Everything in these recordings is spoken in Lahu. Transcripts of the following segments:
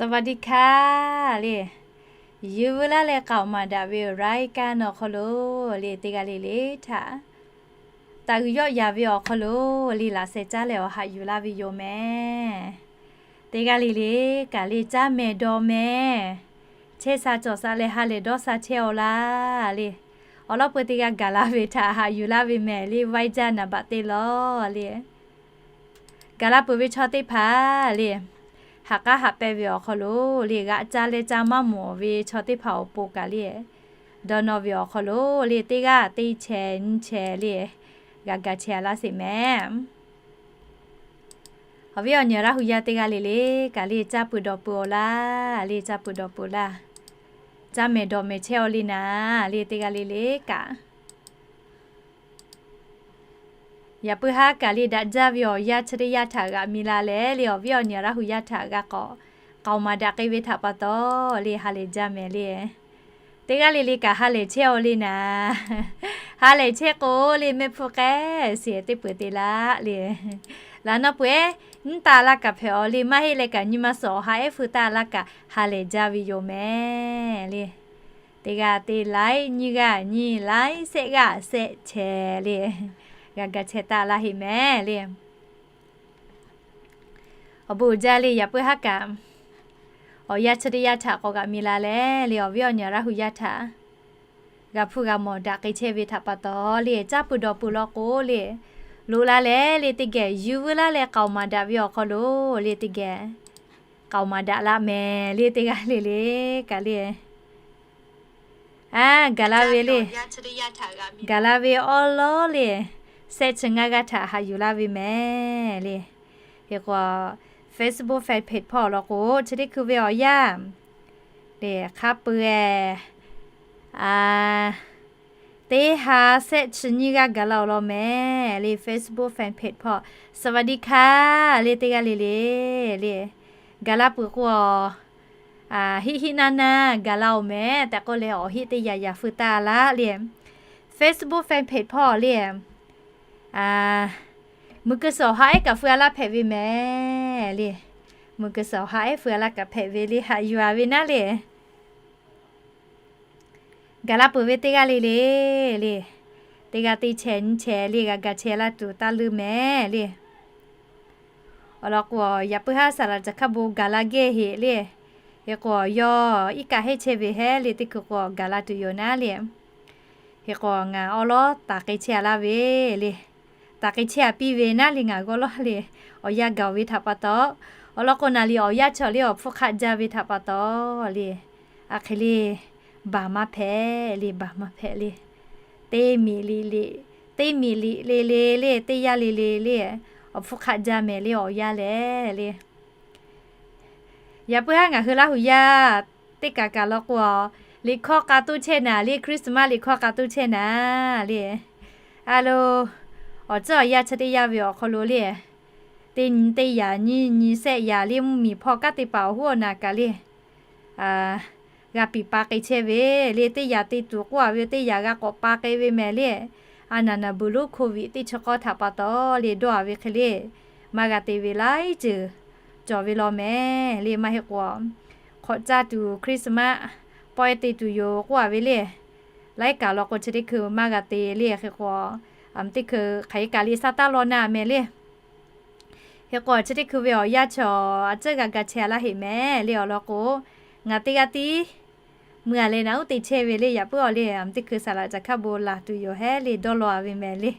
สวัสดีค่ะ le. Yuˬ veu laˇ leh k'aoˍ maˍ daꞈ ve รายการ awˬ hk'aw lo le, teˇ g'aˇ le le htaꞈ taˍ g'uiˬ yawˆ yaˍ ve awˬ hk'aw lo le, laꞈ sheh caˉ leh awˬ haꞈ yuˬ laˇ ve yoˬ mehˍ. Teˇ g'aˇ le le kaꞈ le, caˇ mehˍ dawˬ mehˍ chehˇ sha cawˬ sha leh ha lehˬ dawˇ sha chehˇ-aw laˇ le. Awˬ lawn peu teˇ g'aˇ gaˬ la ve htaꞈ haꞈ yuˬ laˇ ve mehˍ le, ไว้ใจ naˍ baꞈ te lawˬ le. Gaˬ la peuˬ ve chaw teˇ hpaˍ le, haꞈ k'aˉ haꞈ pehˇ ve awˬ hk'aw lo le, g'aꞈ ca leh ca maˇ mawˬ ve chaw teˇ hpaˍ awˬ pon kaꞈ le, dawˇ nawˇ ve awˬ hk'aw lo le, teˇ g'aˇ teˇ chehˍ nyiˇ chehˍ le, g'a ga chehˇ laˇ sheˍ mehˍ. Awˬ viˉ awˬ nyi Laˇ hu yaˇ teˇ g'aˇ le le kaꞈ le, caˇ peuˬ dawˬ peuˬ-aw laˇ le, caˇ peuˬ dawˬ peuˬ laˇ. Caˇ mehˍ dawˬ mehˍ chehˇ-aw le naˍ le, teˇ g'aˇ le le kaꞈ. Yaꞈ puiˉ haˉ kaꞈ le, daꞈ jaˇ ve awˬ yanˇ chi teˇ yanˇ htaꞈ g'aꞈ mi la leh le, awˬ viˉ awˬ nyi Laˇ hu yaˇ htaꞈ g'a k'awꞈ k'aoˍ maˍ daꞈ k'ai ve htaꞈ pa taw le, ha lehˬ jaˇ mehˍ le. Teˇ g'aˇ le le kaꞈ ha lehˬ chehˇ-aw le naˍ. Ha lehˬ chehˇ k'o le, mehˆ hpfuhˇ k'ehˆ shiˍ teˇ peuˬ te laˇ le. Laꞈ naw peuˬ-ehˉ nyiˇ taˆ laˇ kaꞈ hpehꞈ-aw le, maˇ heˆ leh kaꞈ nyi ma suhˍ awˬ ha ehˉ hpfuhˇ taˆ laˇ kaꞈ ha lehˬ jaˇ ve yoˬ mehˍ le. Teˇ g'aˇ teˇ laiˉ, nyiˇ g'aˇ nyiˇ laiˉ, shehˆ g'aˇ shehˆ chehˍ le, g'a ga chehˇ taˆ laˇ heˆ mehˍ le. Awˬ bon uiˍ jaˇ le, yaꞈ puiˉ haˉ kaꞈ awˬ yanˇ chi teˇ yanˇ htaꞈ k'awꞈ g'aꞈ mi la leh le, awˬ viˉ awˬ nyi Laˇ hu yaˇ htaꞈ g'a hpuˇ g'a mawˬ daꞈ k'ai chehˇ ve htaꞈ pa taw le, caˇ peuˬ dawˬ peuˬ law k'o le, loꞈ la leh le, teˇ geh yuˬ veu laˇ leh k'aoˍ maˍ daꞈ ve awˬ hk'aw lo le, teˇ geh k'aoˍ maˍ daꞈ laˇ mehˍ le, teˇ g'aˇ le le kaꞈ le. A, gaˬ la ve le. Gaˬ la ve awˉ lawˉ le, shehˆ chi ngaˇ g'aˇ htaꞈ haꞈ yuˬ laˇ ve mehˍ le. Hk'e k'o, Facebook fan page hpawˇ awˬ lawn k'o, chi teˇ hkui ve awˬ yanˇ le, hk'a peu-eˬ teˇ ha shehˆ chi nyiˇ g'aˇ gaˬ la awˬ lawn mehˍ le, Facebook fan page hpawˇ สวัสดีค่ะ le, teˇ g'aˇ le le le, gaˬ la peuˬ k'o, hiˆ hiˆ naˇ naˇ gaˬ la-oˬ mehˍ tehꞈ k'oˆ leh, awˬ hiˆ teˇ yaꞈ yaꞈ feu taˇ laˇ le. Facebook fan page hpawˇ le, muiˬ keu suhˍ awˬ ha ehˉ kaꞈ feu a laˇ hpehꞈ ve mehˍ le. Muiˬ keu suhˍ awˬ ha ehˉ feu a laˇ kaꞈ hpehꞈ ve le, haꞈ yuˬ-a ve naˉ le. Gaˬ la peuˬ ve teˇ g'aˇ le le le, teˇ g'aˇ teˇ chehˍ nyiˇ chehˍ le, g'a ga chehˇ laˇ tuˬ taˇ leuˇ mehˍ le. Awˬ lawn k'o, yaꞈ puiˉ haˉ saˍ laꞈ caˬ hkaˇ bon gaˬ la gehˇ heꞈ le. Hk'e k'o, yawˇ iˉ kaˆ heˆ chehˇ ve hehˉ le, teˇ hkui k'o gaˬ la tuˬ yoˬ naˉ le. Hk'e k'o, ngaˬ awˉ lawˉ taˍ k'ai chehˇ-a laˇ ve le. Taˍ k'ai chehˇ-a piˇ ve naˉ le, ngaˬ g'awˇ lawˉ le. Awˬ yanˇ gaˬ-oˬ ve htaꞈ pa taw, awˬ lawn k'o, naˍ liꞈ awˬ yanˇ chaw le awˬ hpfuhˇ hk'aˆ jaˇ ve htaꞈ pa taw le, a hk'e le, baˬ maˇ hpehꞈ le, baˬ maˇ hpehꞈ le. Teˇ miˬ liꞈ liꞈ, teˇ miˬ liꞈ le le le, teˇ yanˇ le le le, awˬ hpfuhˇ hk'aˆ jaˇ mehˍ le, awˬ yanˇ lehˬ le. Yaꞈ puiˉ haˉ ngaˬ hui Laˇ hu yaˇ teˇ kaˬ kaˬ law k'o, liꞈ hkawˇ k'a toˇ chehˇ naˍ le, Christmas liꞈ hkawˇ k'a toˇ chehˇ naˍ le. A lo, awˬ tcuhˉ awˬ yanˇ chi teˇ yanˇ ve awˬ hk'aw lo le, teˇ nyi teˇ yaꞈ nyiˇ nyi shehˆ yaꞈ le, mvuhˇmiˬ hpawˇ kanˉ te paˍ awˬ hoˉ awˬ naˍ kaꞈ le, g'a piˍ pa k'ai chehˇ ve le. Teˇ yaꞈ te tuˬ k'oˆ-a ve, teˇ yaꞈ g'a k'awꞈ pa k'ai ve mehˍ le. A naˍ naˍ buˬ lonˉ โควิด teˇ chi k'awˇ htaꞈ pa taw le, dawˇ-a ve hk'e le, maˇ g'a te ve laiˉ ceuˬ cawˬ ve law mehˍ le. Maˇ heˆ k'o, hk'awꞈ caˇ tuˬ Christmas pawehˇ te tuˬ yoˬ k'oˆ-a ve le. Laiˉ kaˬ law k'o, chi teˇ hkui maˇ g'a te le. Hk'e k'o, teˇ hkui hk'aˬ hk'e kaꞈ le, sa taˇ law naˍ mehˍ le. Hk'e k'o, chi teˇ hkui ve awˬ yanˇ chaw a tcuhˉ g'a ga chehˇ-a laˇ heˆ mehˍ le. Awˬ lawn k'o, ngaˬ teˇ g'aˇ tiˉ mui-a leh naꞈ uˉ te chehˇ ve le. Yaꞈ puiˉ awˬ le, teˇ hkui saˍ laꞈ caˬ hkaˇ bon laˬ tuˬ yoˬ hehˉ le, dawˇ law-a ve mehˍ le.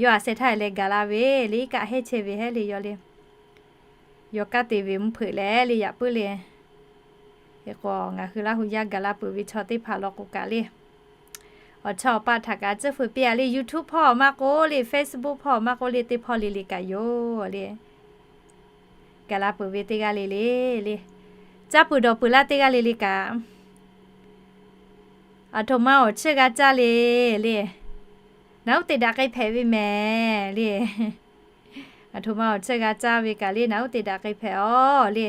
Yawˇ a sheh htaˇ leh gaˬ la ve le, iˉ kaˆ heˆ chehˇ ve hehˉ le yawˇ le. Yawˇ kanˉ te ve mvuhˇ hpeuꞈ leh le, yaꞈ puiˉ le. Hk'e k'o, ngaˬ hui Laˇ hu yaˇ gaˬ la peuˬ ve chaw teˇ hpaˍ law k'o kaꞈ le, awˬ chawˇ awˬ paˆ htaꞈ kaꞈ tcuhˉ feu piˇ-a le. YouTube hpawˇ maˇ k'oˆ le, Facebook hpawˇ maˇ k'oˆ le, teˇ hpawˇ le le kaꞈ yoˬ le. Gaˬ la peuˬ ve teˇ g'aˇ le le le, caˇ peuˬ dawˬ peuˬ laˇ teˇ g'aˇ le le kaꞈ, aˬ htoꞈ ma awˬ chiˇ g'a caˇ le le. Naꞈ uˉ te daꞈ k'ai hpehꞈ ve mehˍ le. Aˬ htoꞈ ma awˬ chiˇ g'a caˇ ve kaꞈ le, naꞈ uˉ te daꞈ k'ai hpehꞈ-aw le.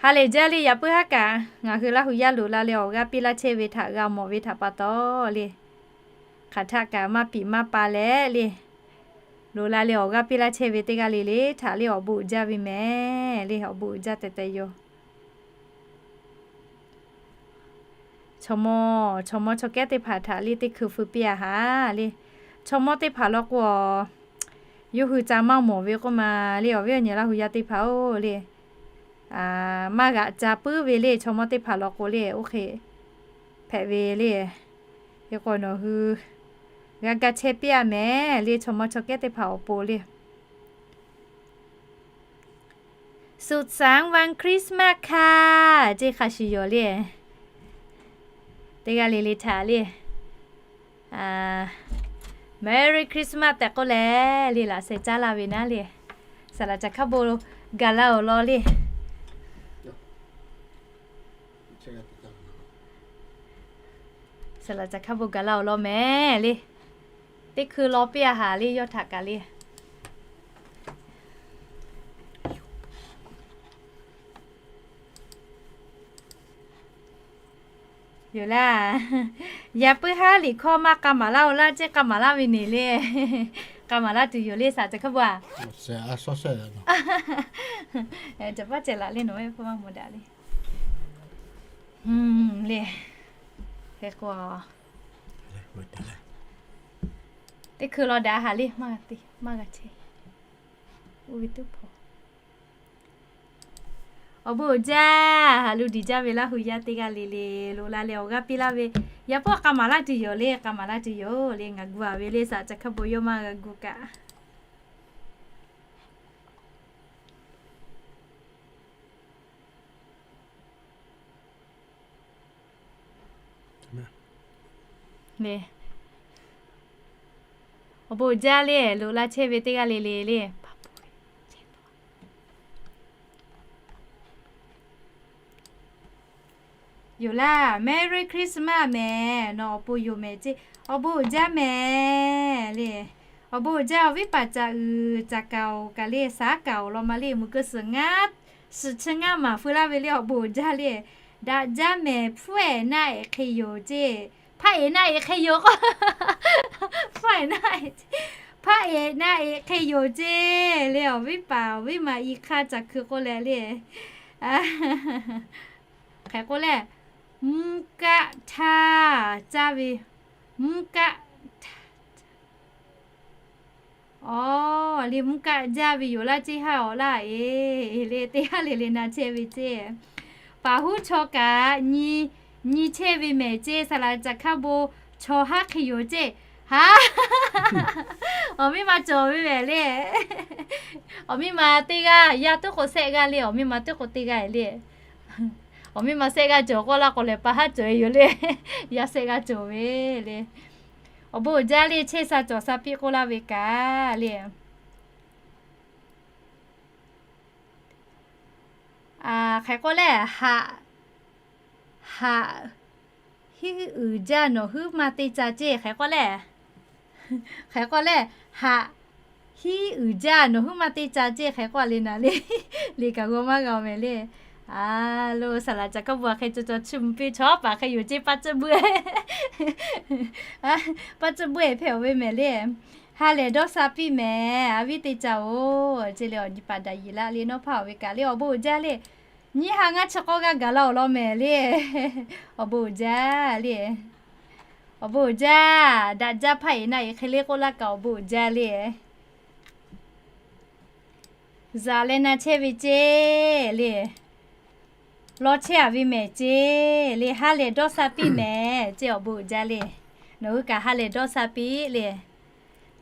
Ha lehˬ jaˇ le, yaꞈ puiˉ haˉ kaꞈ ngaˬ hui Laˇ hu yaˇ loꞈ la leh awˬ g'aˇ piˇ laˇ chehˇ ve htaꞈ g'a mawˬ ve htaꞈ pa taw le, hk'aˬ htaˆ kaꞈ maˇ piˍ maˇ pa leh le, Loꞈ la le awˬ g'aˇ piˇ laˇ chehˇ ve teˇ g'aˇ le le htaꞈ le awˬ bon uiˍ jaˇ ve mehˍ le, awˬ bon uiˍ jaˇ tehꞈ tehꞈ yoˬ. Chaw mawˇ, chaw mawˇ chaw kehˉ teˇ hpaˍ htaꞈ le teˇ hkui feu piˇ a haˍ le. Chaw mawˇ teˇ hpaˍ law k'o, yawˇ hui ca maˇ mawˬ ve k'oˆ ma le, awˬ viˉ awˬ nyi Laˇ hu yaˇ teˇ hpaˍ-oˬ le, maˇ g'aꞈ ca puiˉ ve le. Chaw mawˇ teˇ hpaˍ law k'o le, oˇ hk'e hpehꞈ ve le. Hk'e k'o nawˬ hui g'a ga chehˇ piˇ a mehˍ le, chaw mawˇ chaw kehˉ teˇ hpaˍ awˬ pon le. สุขสันต์วันคริสต์มาสค่ะ ceˇ hk'a shuˍ yoˬ le. Teˇ g'aˇ le le htaꞈ le, Merry Christmas tehꞈ k'oˆ leh le laꞈ sheh caˉ laˇ ve naˉ le. Saˍ laꞈ caˬ hkaˇ bon gaˬ la awˬ lawn le. Saˍ laꞈ caˬ hkaˇ bon gaˬ la awˬ lawn mehˍ le. Teˇ hkui law piˇ a haˍ le yawˇ htaꞈ kaꞈ le. Yoˬ laˇ. Yaꞈ puiˉ haˉ liꞈ hkawˇ maˇ k'a maˍ laˇ-oˬ laˇ, ceˇ k'a maˍ laˇ ve neˬ le. K'a maˍ laˇ tuˬ yoˬ le saˍ caˬ hkaˇ bon a. Caˬ paˉ ceh laˬ le nawˬ ve hpu maˇ mawˬ daꞈ le. Le, hk'e k'o, teˇ hkui law daꞈ haˍ le, maˇ g'a chehˇ. Oˇ ve teˇ hpaˍ awˬ bon uiˍ jaˇ, haꞈ lu diˬ jaˇ ve Laˇ hu yaˇ teˇ g'aˇ le le, loꞈ la leh awˬ g'aˇ piˇ laˇ ve, yaꞈ puiˉ k'a maˍ laˇ tuˬ yoˬ le, k'a maˍ laˇ tuˬ yoˬ le, ngaˬ gu a ve le, saˍ caˬ hkaˇ bon yawˇ maˇ g'a gu kaꞈ. Awˬ bon uiˍ jaˇ le, loꞈ la chehˇ ve teˇ g'aˇ le le le. Yoˬ laˇ, Merry Christmas mehˍ, nawˬ awˬ pon yoˬ mehˍ ceˇ, awˬ bon uiˍ jaˇ mehˍ le. Awˬ bon uiˍ jaˇ, awˬ viˉ paˍ caꞈ uiˍ caꞈ kaoˍ kaꞈ le, saˉ kaoˍ law ma le, meuˬ keu suhˍ ngaˇ, suhˍ chi ngaˇ maˍ feu laˇ ve le, awˬ bon uiˍ jaˇ le. Daꞈ jaˇ mehˍ, hpuˉ ehˍ naˆ ehˍ hk'e yoˬ ceˇ. Hpaˇ ehˍ naˆ ehˍ hk'e yoˬ k'o, hpaˇ ehˍ naˆ ehˍ, hpaˇ ehˍ naˆ ehˍ hk'e yoˬ ceˇ le. Awˬ viˉ paˍ awˬ viˉ ma i hk'aˇ caˬ hkui k'oˆ leh le. Hk'e k'oˆ leh, mvuhˇ kaˆ htaˇ caˇ ve, mvuhˇ kaˆ, aˬ, le mvuhˇ kaˆ jaˇ ve yoˬ laˇ ceˇ haˉ awˬ laˇ eˬ le, teˇ haˉ le le na chehˇ ve ceˇ. Paˍ huˉ chaw kaꞈ nyi, nyi chehˇ ve mehˍ ceˇ, saˍ laꞈ caˬ hkaˇ bon chaw haˉ hk'e yoˬ ceˇ. Haˉ, awˬ miˇ ma cawˬ ve mehˍ le. Awˬ miˇ ma teˇ g'aˇ yaˇ tuˉ k'o shehˆ g'aˇ le, awˬ miˇ ma tuˉ k'o teˇ g'aˇ le. Awˬ miˇ ma shehˆ g'aˇ cawˬ k'oˆ laˇ k'o lehˬ, pa haˉ cawˬ e yoˬ le. Yaˇ shehˆ g'aˇ cawˬ ve le. Awˬ bon uiˍ jaˇ le, chehˇ sha cawˬ sha piˇ k'oˆ laˇ ve kaꞈ le. Hk'e k'oˆ leh, haꞈ, haꞈ, hiˉ uiˍ jaˇ nawˬ huiˉ ma te ca ceˇ hk'e k'oˆ leh, hk'e k'oˆ leh, haꞈ, hiˉ uiˍ jaˇ nawˬ huiˉ ma te ca ceˇ hk'e k'oˆ le naˍ le. Le kaꞈ g'aw maˇ g'a mehˍ le. A lo, saˍ laꞈ caˬ hkaˇ bon a hk'e cawˬ cawˬ chi mvuh piˇ chaw paˍ hk'e yoˬ ceˇ, paˇ tcuhˆ buˆ, paˇ tcuhˆ buˆ ehˍ hpehꞈ awˬ ve mehˍ le. Ha lehˬ dawˇ sha piˇ mehˍ, a viˉ teˇ ca-oˬ ceˇ le. Awˬ nyi paˍ daꞈ yeˬ laˇ le, nawˉ hpaˇ awˬ ve kaꞈ le awˬ bon uiˍ jaˇ le. Nyiˇ ha ngaˇ chi k'awˇ g'aˇ gaˬ la awˬ lawn mehˍ le. Awˬ bon uiˍ jaˇ le. Awˬ bon uiˍ jaˇ, daꞈ jaˇ hpaˇ ehˍ naˆ ehˍ hk'e le k'oˆ laˇ kaꞈ awˬ bon uiˍ jaˇ le. Zaˍ leh na chehˇ ve ceˇ le. Law chehˇ a ve mehˍ ceˇ le, ha lehˬ dawˇ sha piˇ mehˍ ceˇ, awˬ bon uiˍ jaˇ le. Nawˬ hui kaꞈ ha lehˬ dawˇ sha piˇ le.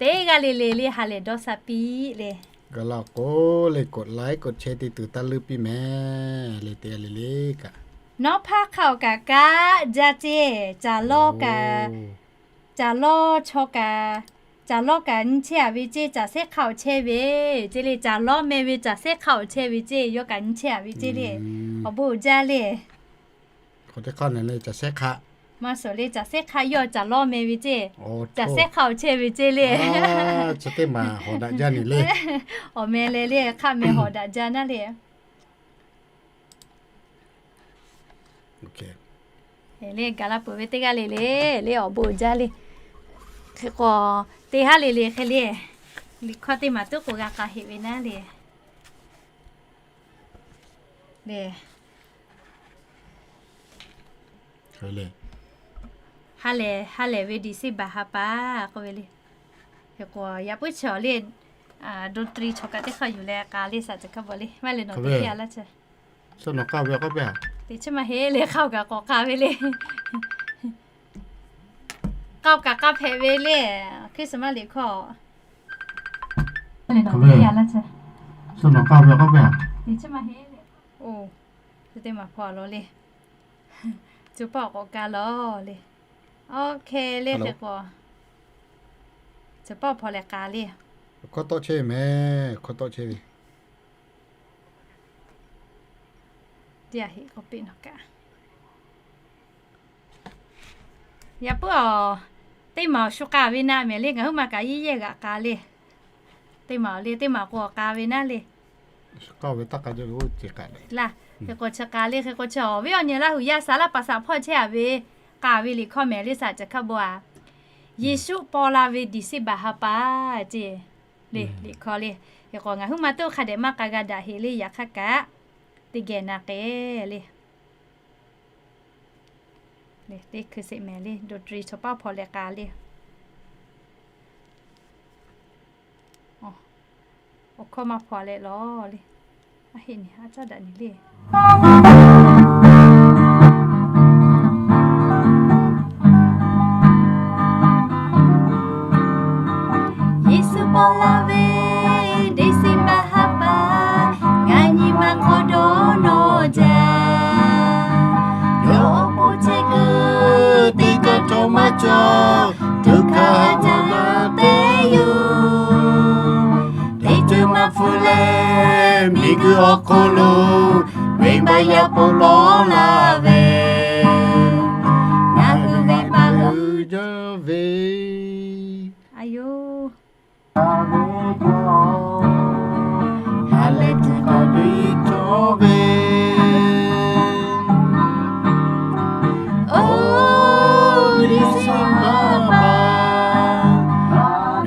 Teˇ g'aˇ le le le ha lehˬ dawˇ sha piˇ le. Gaˬ la k'o le, กดไลค์ กดแชร์ te tuˬ taˇ leuˉ piˇ mehˍ le, teˇ g'aˇ le le kaꞈ. Nawˉ hpaˇ hk'aˇ awˬ kaꞈ kaꞈ jaˇ ceˇ, caˬ lawˇ kaꞈ, caˬ lawˇ chaw kaꞈ, caˬ lawˇ kaꞈ nyi chehˇ a ve ceˇ, caˬ sehˉ hk'aˇ awˬ chehˇ ve ceˇ le, caˬ lawˇ meh ve caˬ sehˉ hk'aˇ awˬ chehˇ ve ceˇ, yawˇ kaꞈ nyi chehˇ a ve ceˇ le. Awˬ bon uiˍ jaˇ le. K'o teˇ hk'aˇ ne le caˬ sehˉ hk'aˇ. Maˇ suhˍ le, caˬ sehˉ hk'aˇ yawˇ caˬ lawˇ meh ve ceˇ, caˬ sehˉ hk'aˇ awˬ chehˇ ve ceˇ le. Chi teˇ maˬ hawꞈ daꞈ jaˇ ne le. Awˬ meh leh le hk'aˇ meh hawꞈ daꞈ jaˇ naˉ le. Le gaˬ la peuˬ ve teˇ g'aˇ le le, le awˬ bon uiˍ jaˇ le. Hk'e k'o, teˇ haˉ le le hk'e le. Liꞈ hkawˇ teˇ maˬ tuˉ k'o g'a k'a heꞈ ve naˉ le. Le, ha lehˬ ha lehˬ ve December ha pa k'oˆ ve le. Hk'e k'o yaꞈ puiˉ chi awˬ le, ดนตรี chaw kaꞈ teˇ hk'aˇ yuˬ leh k'a le, saˍ ceuˬ hkaˇ bawˬ le, maˇ le nawˬ teˇ hk'e a laˇ chehˇ. Teˇ chi maˇ heˆ le, hk'aoˍ kaꞈ k'awꞈ k'a ve le. K'aoˍ kaꞈ k'a hpehꞈ ve le. Christmas liꞈ hkawˇ teˇ maˬ hpawˇ a law le. Tcuh paˆ k'awꞈ ka law le. Oˇ hk'e le hk'e k'o, tcuh paˆ hpaw leh k'a le. Hkawˇ tawˆ chehˇ ve mehˍ, hkawˇ tawˆ chehˇ ve. Teˇ a heˆ k'oˆ piˇ nawˬ kaꞈ. Yaꞈ puiˉ awˬ, teˇ maˬ awˬ shu k'a ve naˆ mehˍ le, ngaˬ huiˉ ma kaꞈ yehˇ yehˇ g'aꞈ k'a le. Teˇ maˬ awˬ le, teˇ maˬ k'o awˬ k'a ve naˆ le. Laˇ, hk'e k'o chi k'a le, hk'e k'o chi awˬ viˉ awˬ nyi Laˇ huˍ yaˇ saˍ laˇ paˍ saˍ hpawˇ chehˇ a ve, k'a ve liꞈ hkawˇ mehˍ le, saˍ ceuˬ hkaˇ bawˬ a. Yeˍsuˆ paw la ve December ha pa ceˇ le, liꞈ hkawˇ le. Hk'e k'o ngaˬ huiˉ ma teˇ hk'a dehꞈ maˇ k'a g'a daꞈ heˆ le, yaꞈ hk'aˇ kaꞈ teˇ geh na k'ai le. Teˇ hkui sheˍ mehˍ le, ดนตรี chaw paˆ hpaw leh k'a le. Awˬ hkawˇ maˇ hpaw leh lawˬ le. A heˆ nyi a caˉ daꞈ nyi le. Yeˍsuˆ paw la ve December ha pa, ngaˬ nyi ma hk'aw dawˇ nawˇ jaˇ. Yawˇ awˬ bon chehˇ kuiˬ teˇ kaꞈ cawˬ maˇ cawˬ, tuꞈ hkanˍ jaˇ teˇ yoˬ. Teˇ ceuˬ maˇ hpfuhˇ leh miˬguiˬ awˬ hk'aw lo, venˇbaˆ yaˇ pon paw la ve, ngaˬ hui venˇbaˆ uiˍ jaˇ ve. A yoˬ. Ha lehˬ tuˬ dawˇ ve cawˇ ve. Oˇ December ha pa,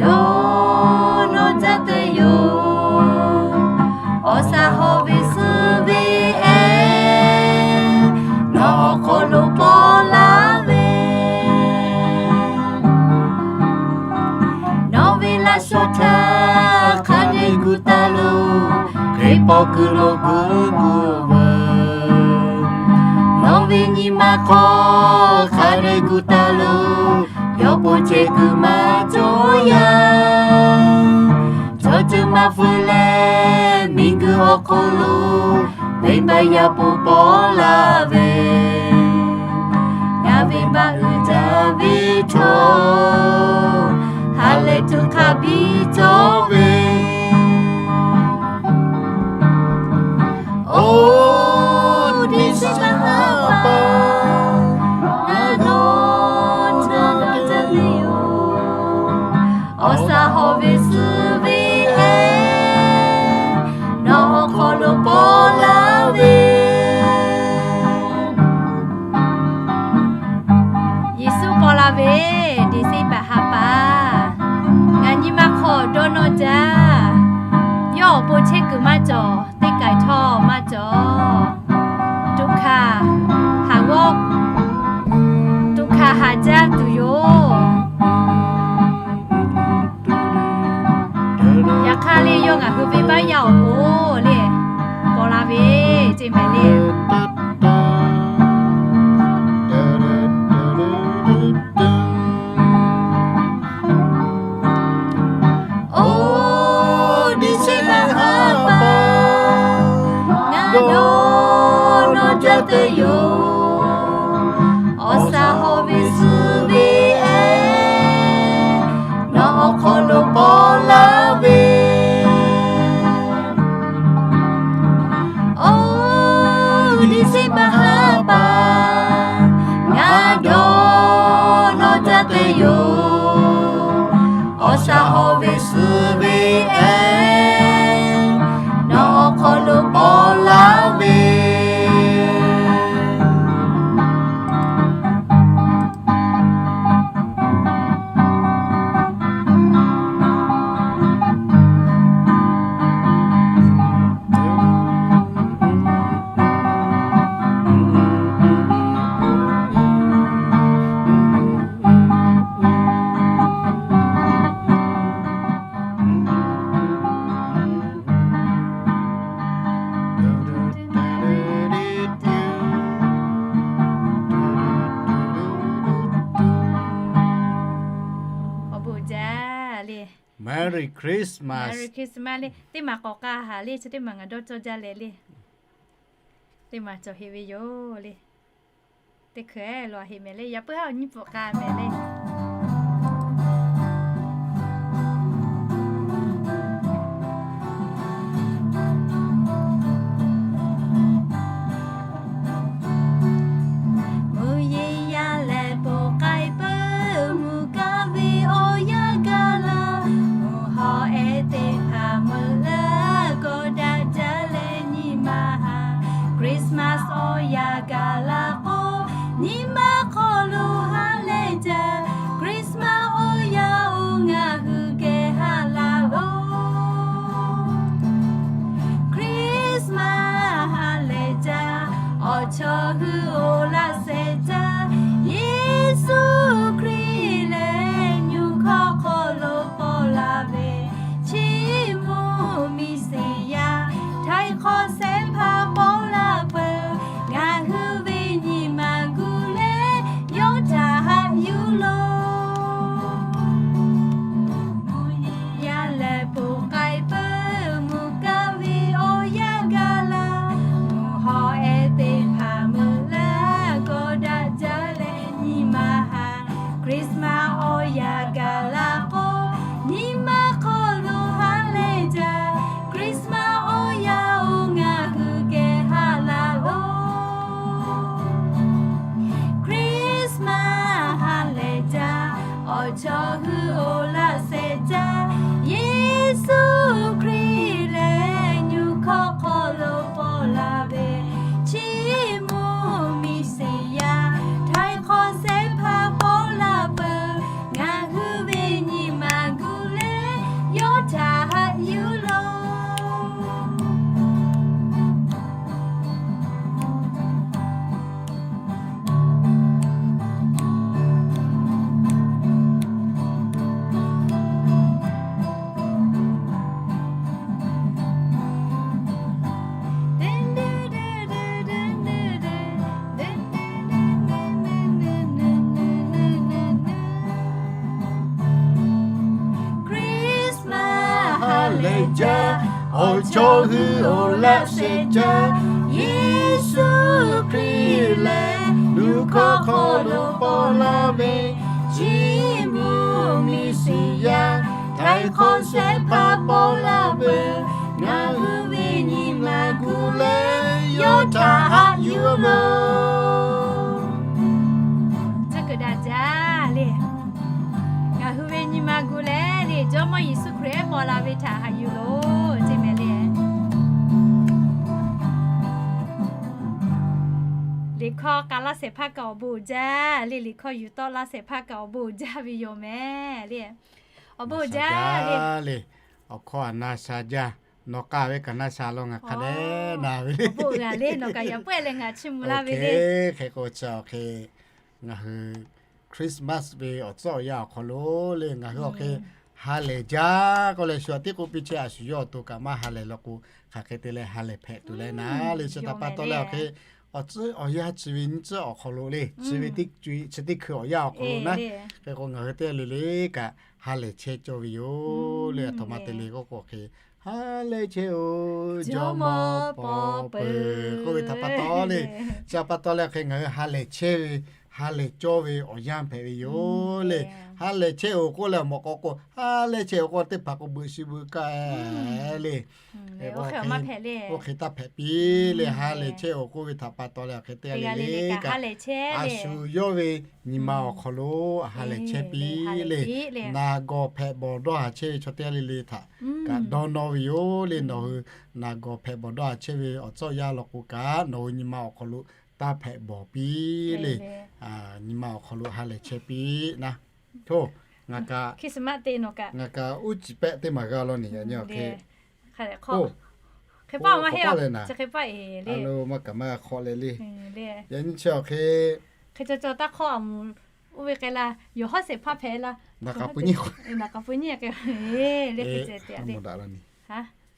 dawˇ nawˇ jaˇ teˇ yoˬ. Awˬ shaˍ hawˇ ve suh ve ehˉ, nawˬ awˬ hk'aw lo paw la ve. Nawˬ ve laꞈ shawˍ htaˇ hk'a dehꞈ gu taˍ lo, Hkriꞈ paw kuiˬ lo gu gu veuˬ. Nawˬ ve nyi ma hk'aw hk'a dehꞈ gu taˍ lo, yawˇ pon chehˇ kuiˬ maˇ cawˬ yaˇ. Chaw ceuˬ maˇ hpfuhˇ leh miˬguiˬ awˬ hk'aw lo, venˇbaˆ yaˇ pon paw la ve, ngaˬ venˇbaˆ uiˍ jaˇ ve chaw, ha lehˬ tuˬ hk'a biˇ cawˇ ve. Oˇ December ha pa, ngaˬ dawˇ nawˇ jaˇ ve yoˬ. Awˬ shaˍ hawˇ ve suh ve ehˉ, nawˬ awˬ hk'aw lo paw la ve. Yeˍsuˆ paw la ve December ha pa, ngaˬ nyi ma hk'aw dawˇ nawˇ jaˇ. Yawˇ awˬ pon chehˇ kuiˬ maˇ cawˬ, teˇ k'ai htawˇ maˇ cawˬ. Tuꞈ hkanˍ haˍ g'awˇ, tuꞈ hkanˍ haˍ jaˇ tuˬ yoˬ. Yaꞈ hk'aˇ le, yawˇ ngaˬ hui venˇbaˆ yaˇ awˬ pon le, paw la ve ceˇ mehˍ le. Oˇ December ha pa, ngaˬ dawˇ nawˇ jaˇ teˇ yoˬ. Awˬ shaˍ hawˇ ve suh ve ehˉ, nawˬ awˬ hk'aw lo paw la ve. Oˇ December ha pa, ngaˬ dawˇ nawˇ jaˇ teˇ yoˬ. Awˬ shaˍ hawˇ ve suh ve ehˉ, nawˬ awˬ hk'aw lo paw la ve. le. Merry Christmas. Merry Christmas le. Teˇ maˬ k'awꞈ k'a haˍ le, chi teˇ maˬ ngaˬ dawˇ cawˇ jaˇ leh le. Teˇ maˬ cawˬ heˆ ve yoˬ le. Teˇ hkui lo a heˆ mehˍ le, yaꞈ puiˉ haˉ awˬ nyiˇ pfuhˍ k'a mehˍ le. Mvuhˇ yeˬ yaˇ lehˬ, ponˬ k'ai peuˬ mvuh kaˇ ve awˬ yanˇ gaˬ la, mvuhˇ hawˉ ehˉ teˇ hpaˍ meuꞈ leh, gawˇ daꞈ jaˇ leh nyi ma haˍ. Christmas awˬ yanˇ gaˬ la k'o, nyi ma hk'aw lo ha lehˬ jaˇ. Christmas awˬ yanˇ oˬ, ngaˬ hui geh ha la loˬ. Christmas ha lehˬ jaˇ, awˬ chawˇ hui oˬ laꞈ shehˍ jaˇ. Yeˍsuˆ Hkriꞈ lehˬ, nyu hkawˇ hk'aw lo paw la ve, chiˇ mvuh miˬ seˍ yaˇ, htaiˍ hk'awꞈ shehˍ hpaˇ paw la peuˬ. Ngaˬ hui ve nyi ma gu leh, yawˇ htaꞈ haꞈ yuˬ loˬ. Mvuhˇ yeˬ yaˇ lehˬ, ponˬ k'ai peuˬ mvuh kaˇ ve awˬ yanˇ gaˬ la, mvuhˇ hawˉ ehˉ teˇ hpaˍ meuꞈ leh, gawˇ daꞈ jaˇ leh nyi ma haˍ. Christmas awˬ yanˇ gaˬ la k'o, nyi ma hk'aw lo ha lehˬ jaˇ. Christmas awˬ yanˇ oˬ, ngaˬ hui geh ha la loˬ. Christmas ha lehˬ jaˇ, awˬ chawˇ hui oˬ laꞈ shehˍ jaˇ. Yeˍsuˆ Hkriꞈ lehˬ, nyu hkawˇ hk'aw lo paw la ve, chiˇ mvuh miˬ seˍ yaˇ, htaiˍ hk'awꞈ shehˍ hpaˇ paw la peuˬ. Ngaˬ hui ve nyi ma gu leh, yawˇ htaꞈ haꞈ yuˬ loˬ. Christmas ha lehˬ jaˇ, awˬ chawˇ hui oˬ laꞈ shehˍ jaˇ. Yeˍsuˆ Hkriꞈ lehˬ, nyu hkawˇ hk'aw lo paw la ve, chiˇ mvuh miˬ seˍ yaˇ, htaiˍ hk'awꞈ shehˍ hpaˇ paw la peuˬ. Ngaˬ hui ve nyi ma gu leh, yawˇ htaꞈ haꞈ yuˬ loˬ. Chi kuiˬ daꞈ jaˇ le. Ngaˬ hui ve nyi ma gu leh le, Jawˇmawˇ Yeˍsuˆ Hkriꞈ paw la ve htaꞈ haꞈ yuˬ loˬ, ceˇ mehˍ le. Liꞈ hkawˇ k'a laˇ shehˍ hpaˇ kaꞈ awˬ bon uiˍ jaˇ le, liꞈ hkawˇ yuˬ tawˆ laˇ shehˍ hpaˇ kaꞈ awˬ bon uiˍ jaˇ ve yoˬ mehˍ le. Awˬ bon uiˍ jaˇ le. Awˬ hkawˇ a na sha jaˇ. Nawˬ k'a ve kaꞈ na sha law, ngaˬ hk'a dehꞈ na ve le. Awˬ bon uiˍ jaˇ le, nawˬ kaꞈ yaꞈ puiˉ leh ngaˬ chiˇ mvuh laˇ ve le. Hk'e k'o chi awˬ hk'e ngaˬ hui Christmas ve awˬ tcuhˉ awˬ yanˇ awˬ hk'aw lo le, ngaˬ hui awˬ hk'e ha lehˬ jaˇ k'oˆ leh, shu aꞈ tiˉ k'oˆ piˇ chehˇ, a shu yawˇ awˬ to kaꞈ maˇ ha lehˬ law k'o, hk'aˬ hk'e te leh ha lehˬ hpehꞈ tuˬ leh naˉ le. Chi htaꞈ pa taw leh awˬ hk'e awˬ tcuhˉ awˬ yanˇ chi ve nyiˇ tcuhˉ awˬ hk'aw lo le, chi ve teˇ, chi teˇ hkui awˬ yanˇ awˬ hk'aw lo naˉ, hk'e k'o ngaˬ hui teˇ g'aˇ le le kaꞈ ha lehˬ chehˇ cawˇ ve yoˬ le. Aˬ htoꞈ ma te le k'oˆ k'o hk'e, ha lehˬ chehˇ-oˬ, Jawˇmawˇ paw peuˬ k'oˆ ve htaꞈ pa taw le, chi htaꞈ pa taw leh hk'e ngaˬ hui ha lehˬ chehˇ ve, ha lehˬ cawˇ ve awˬ yanˇ hpehꞈ ve yoˬ le. Ha lehˬ chehˇ-oˬ k'oˆ leh awˬ mawꞈ k'aw k'o, ha lehˬ chehˇ-oˬ k'oˆ teˇ hpaˍ k'o beuꞈ shi beuꞈ kaˇ le. Oˇ hk'e taˇ hpehꞈ piˇ le. Ha lehˬ chehˇ-oˬ k'oˆ ve htaꞈ pa taw leh awˬ hk'e teˇ g'aˇ le le kaꞈ, a shu yawˇ ve nyi ma awˬ hk'aw lo ha lehˬ chehˇ piˇ le. Naˬ gawˬ hpehꞈ bawˬ dawˇ haˍ chehˇ ve chaw teˇ g'aˇ le le htaꞈ kaꞈ dawˇ nawˇ ve yoˬ le. Nawˬ hui naˬ gawˬ hpehꞈ bawˬ dawˇ haˍ chehˇ ve awˬ tcuhˉ awˬ yanˇ law k'o kaꞈ, nawˬ hui nyi ma awˬ hk'aw lo taˇ hpehꞈ bawˬ piˇ le. Nyi ma awˬ hk'aw lo ha lehˬ chehˇ piˇ naˉ. Hto, ngaˬ kaꞈ, ngaˬ kaꞈ uˉ ciˍ pehˆ teˇ maˬ g'a law nyi, yaꞈ nyi awˬ hk'e, hk'e paˆ maˇ heˆ, hk'e paˆ e le, a lo maˇ kaꞈ maˇ g'a hk'awꞈ leh le. Yaꞈ nyi chi awˬ hk'e, hk'e caw caw taˇ hk'awꞈ a mvuh, oˇ ve k'ai la, yawˬ hawˉ shehˍ hpaˇ hpehꞈ la, naˬ k'a pu nyi k'ai le, hk'e ceh te a le. Aˬ, moˍ daꞈ la nyi.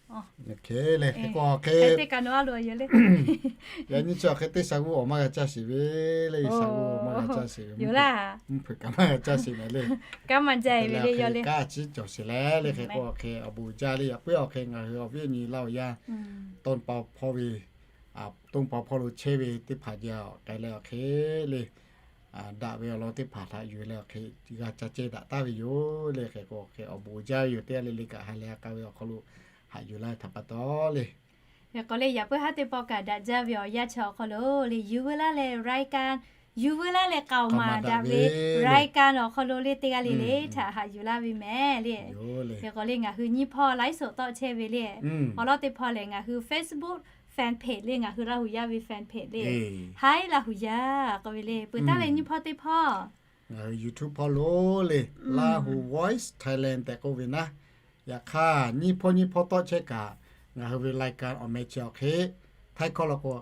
Hk'e le, hk'e k'o hk'e, yaꞈ nyi chi awˬ hk'e teˇ sha g'uˇ awˬ maˇ g'a caˇ sheˍ ve le, sha g'uˇ awˬ maˇ g'a caˇ sheˍ ve, mvuhˇ hpeuꞈ kaꞈ maˇ g'a caˇ sheˍ mehˍ le. Kanˉ maˇ jaˇ ve le, yawˇ le kanˉ a ciˉ cawˬ sheˍ leh le. Hk'e k'o hk'e awˬ bon jaˇ le. Yaꞈ puiˉ awˬ hk'e ngaˬ hui awˬ viˉ awˬ nyi Laˇ huˍ yaˇ Tawˇ pa hpawˇ ve, Tawˇ pa hpawˇ lo chehˇ ve teˇ hpaˍ jaˇ k'ai leh awˬ hk'e le, daꞈ ve awˬ lawn teˇ hpaˍ htaꞈ yuˬ leh awˬ hk'e g'a ca ceh daꞈ taˍ ve yoˬ le. Hk'e k'o hk'e awˬ bon jaˇ ve yoˬ. Teˇ g'aˇ le le kaꞈ ha lehˬ k'a ve awˬ hk'aw lo haꞈ yuˬ laˇ ve htaꞈ pa taw le. Hk'e k'o le, yaꞈ puiˉ haˉ teˇ pawˆ kaꞈ daꞈ jaˇ ve awˬ yanˇ chi awˬ hk'aw lo le, yuˬ veu laˇ leh รายการ, yuˬ veu laˇ leh k'aoˍ maˍ daꞈ ve รายการ awˬ hk'aw lo le teˇ g'aˇ le le htaꞈ haꞈ yuˬ laˇ ve mehˍ le. Hk'e k'o le ngaˬ hui nyiˇ hpawˇ ไลฟ์สด tawˆ chehˇ ve le. Awˬ lawn teˇ hpawˇ lehˬ ngaˬ hui Facebook fan page le, ngaˬ hui Laˇ huˍ yaˇ ve fan page le, Hi Laˇ huˍ yaˇ k'oˆ ve le. Peuˬ taˉ leh nyiˇ hpawˇ teˇ hpawˇ ngaˬ hui YouTube hpawˇ lo le, Laˇ huˍ Voice Thailand tehꞈ k'oˆ ve naˉ. Yaꞈ hk'aˇ nyiˇ hpawˇ nyiˇ hpawˇ tawˆ chehˇ kaꞈ, ngaˬ hui ve รายการ awˬ meh chi awˬ hk'e, Htaiˇ hkawˇ law k'o,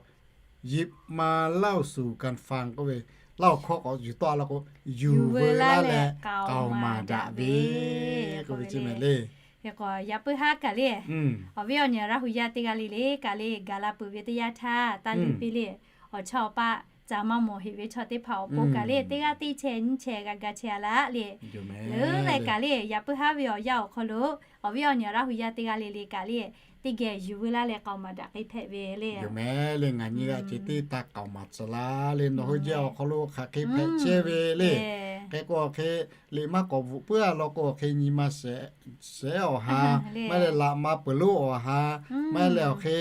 หยิบมาเล่าสู่กันฟัง k'oˆ ve, Laˇ huˍ hkawˇ k'awꞈ yuˬ tawˆ la k'o, yuˬ veu laˇ leh k'aoˍ maˍ daꞈ ve k'oˆ ve chi mehˍ le. Hk'e k'o yaꞈ puiˉ haˉ kaꞈ le, awˬ viˉ awˬ nyi Laˇ huˍ yaˇ teˇ g'aˇ le le kaꞈ le, gaˬ la peuˬ ve teˇ yanˇ htaˇ taˇ luˇ piˇ le. Awˬ chawˇ awˬ paˆ ca maˇ mawˬ heꞈ ve chaw teˇ hpaˍ awˬ pon kaꞈ le, teˇ g'aˇ teˇ chehˇ nyiˇ chehˇ g'a ga chehˇ a laˇ le. Leuˉ leh kaꞈ le, yaꞈ puiˉ haˉ ve awˬ yanˇ awˬ hk'aw lo awˬ viˉ awˬ nyi Laˇ huˍ yaˇ teˇ g'aˇ le le kaꞈ le, teˇ geh yuˬ veu laˇ leh k'aoˍ maˍ daꞈ k'ai hpehꞈ ve le. Yoˬ mehˍ le, ngaˬ nyi g'aˇ ceh tiˉ taˇ k'aoˍ maˍ tcuh laˇ le, nawˬ hui jehˇ awˬ hk'aw lo hk'aˬ hk'e hpehꞈ chehˇ ve le. Hk'e k'o hk'e liꞈ maˇ k'awꞈ bvuhꞈ puiˉ a law k'o, awˬ hk'e nyi ma shehˍ awˬ ha, maˇ heˆ leh laꞈ ma peuˬ lonˉ awˬ ha, maˇ heˆ leh awˬ hk'e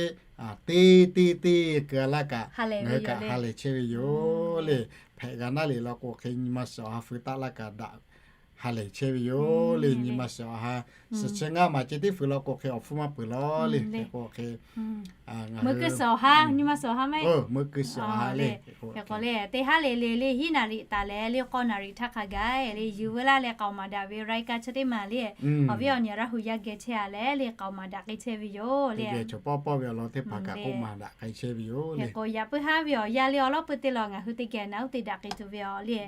teˇ teˇ teˇ keu laˇ kaꞈ, ngaˬ hui kaꞈ ha lehˬ chehˇ ve yoˬ le. Hpehꞈ g'a naˉ le law k'o, hk'e nyi ma shehˍ awˬ ha feu taˆ laˇ kaꞈ daꞈ ha lehˬ chehˇ ve yoˬ le. Nyi ma shehˍ awˬ ha suhˍ chi ngaˇ maˬ ceh tiˉ feu law k'o, hk'e awˬ hpfuhˇ maˇ peuˬ law le. Hk'e k'o hk'e meuˇ keu suhˍ awˬ ha, nyi ma shehˍ awˬ ha maˇ heˆ, meuˇ keu suhˍ awˬ ha le. Hk'e k'o le, teˇ haˉ le le le hiˉ naˍ riˍ taˍ leh le k'awˇ naˍ riˍ htaˇ hk'a gaˬ le, yuˬ veu laˇ leh k'aoˍ maˍ daꞈ ve รายการ chi teˇ maˬ le, awˬ viˉ awˬ nyi Laˇ huˍ yaˇ geh chehˇ a leh le k'aoˍ maˍ daꞈ k'ai chehˇ ve yoˬ le. Hk'e k'o yaꞈ puiˉ haˉ ve awˬ yanˇ le, awˬ lawn teˇ hpaˍ kaꞈ k'oˆ maˍ daꞈ k'ai chehˇ ve yoˬ le. Hk'e k'o yaꞈ puiˉ haˉ ve awˬ yanˇ le, awˬ lawn peuˬ teˇ law ngaˬ hui teˇ geh naˉ uˉ te daꞈ k'ai tuˬ ve awˬ le.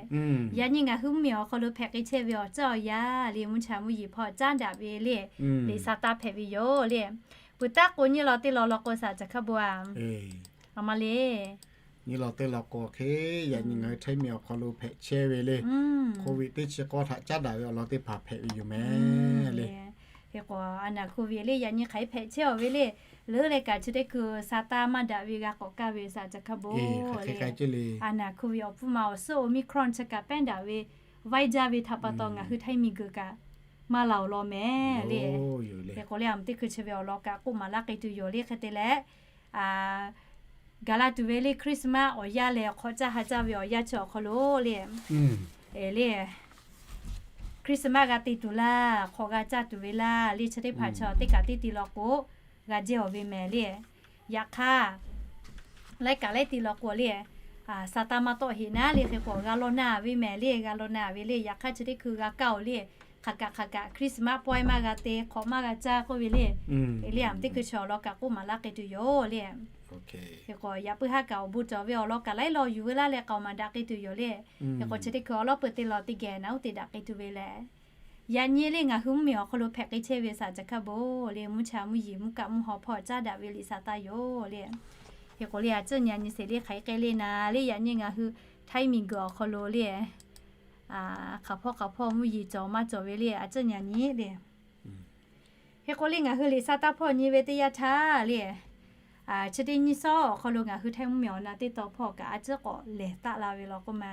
Yaꞈ nyi ngaˬ hui mvuhˇ miˬ awˬ hk'aw lo hpehꞈ k'ai chehˇ ve awˬ ceuˬ awˬ yanˇ le, mvuhˇ cha mvuhˇ yeˬ hpawˇ caˉ daꞈ ve le, liꞈ sa taˇ hpehꞈ ve yoˬ le. Peuˬ taˉ k'o nyi law teˇ law law k'o saˍ caˬ hkaˇ bon a, a ma le, nyi law teˇ law k'o hk'e, yaꞈ nyi ngaˬ hui Htaiˇ miˬ awˬ hk'aw lo hpehꞈ chehˇ ve le, Covid teˇ chi k'awˇ htaꞈ caˉ daꞈ ve awˬ lawn teˇ hpaˍ hpehꞈ ve yoˬ mehˍ le. Hk'e k'o a naˍ Covid le yaꞈ nyi hk'aˬ hk'e hpehꞈ chehˇ awˬ ve le, leuˉ leh kaꞈ chi teˇ hkui sa taˇ maˇ daꞈ ve g'a k'awꞈ kaˇ ve saˍ caˬ hkaˇ bon le. A naˍ Covid awˬ hpfuhˇ ma awˬ suhˉ Omicron chi kaꞈ pehˉ daꞈ ve vaiˇ jaˇ ve htaꞈ pa taw ngaˬ hui Htaiˇ miˬ guiˬ kaꞈ maˇ la awˬ lawn mehˍ le. Hk'e k'o le a ma teˇ hkui chi ve awˬ lawn kaꞈ k'oˆ maˍ laˇ k'ai tuˬ yoˬ le. Hk'e te leh, gaˬ la tuˬ ve le Christmas awˬ yanˇ leh hk'awꞈ caˇ ha caˇ ve awˬ yanˇ chi awˬ hk'aw lo le, le Christmas g'a te tuˬ laˇ, hk'awꞈ g'a caˇ tuˬ ve laˇ le, chi teˇ hpaˍ chaw teˇ kaꞈ teˇ ti law k'o g'a jehˇ awˬ ve mehˍ le. Yaꞈ hk'aˇ laiˉ kaꞈ laiˉ ti law k'o le, sa taˇ maˇ tawˆ heꞈ naˉ le. Hk'e k'o g'a law na ve mehˍ le, g'a law na ve le. Yaꞈ hk'aˇ chi teˇ hkui g'a kaˇ oˬ le, hk'aˬ kaꞈ hk'aˬ kaꞈ Christmas pawehˇ maˇ g'a te, hk'awꞈ maˇ g'a caˇ k'oˆ ve le. Le a ma teˇ hkui chi awˬ lawn kaꞈ k'oˆ maˍ laˇ k'ai tuˬ yoˬ le. Hk'e k'o yaꞈ puiˉ haˉ kaꞈ awˬ bon cawˬ ve awˬ lawn kaꞈ laiˉ law yuˬ veu laˇ leh k'aoˍ maˍ daꞈ k'ai tuˬ yoˬ le. Hk'e k'o chi teˇ hkui awˬ lawn peuˬ teˇ law teˇ geh naˉ uˉ te daꞈ k'ai tuˬ ve lehˬ, yaꞈ nyi le ngaˬ hui mvuhˇ miˬ awˬ hk'aw lo hpehꞈ k'ai chehˇ ve saˍ caˬ hkaˇ bon le, mvuhˇ cha mvuhˇ yeˬ mvuhˇ kaˆ mvuhˇ haw hpawˇ caˉ daꞈ ve liꞈ sa taˇ yoˬ le. Hk'e k'o le a ciˉ nyi a nyi sheˍ le hk'aˬ hk'e k'ai le naˍ le, yaꞈ nyi ngaˬ hui Htaiˇ miˬ guiˬ awˬ hk'aw lo le, hk'aˬ hpawˇ hk'aˬ hpawˇ mvuhˇ yeˬ cawˬ maˇ cawˬ ve le a ciˉ nyi a nyi le. Hk'e k'o le ngaˬ hui liꞈ sa taˇ hpawˇ nyi ve teˇ yanˇ htaˇ le, chi teˇ nyi sawˉ awˬ hk'aw lo ngaˬ hui Htaiˇ mvuhˇ miˬ awˬ na teˇ taw hpawˇ kaꞈ a ciˉ k'awꞈ lehˬ taˆ la ve law k'oˆ ma,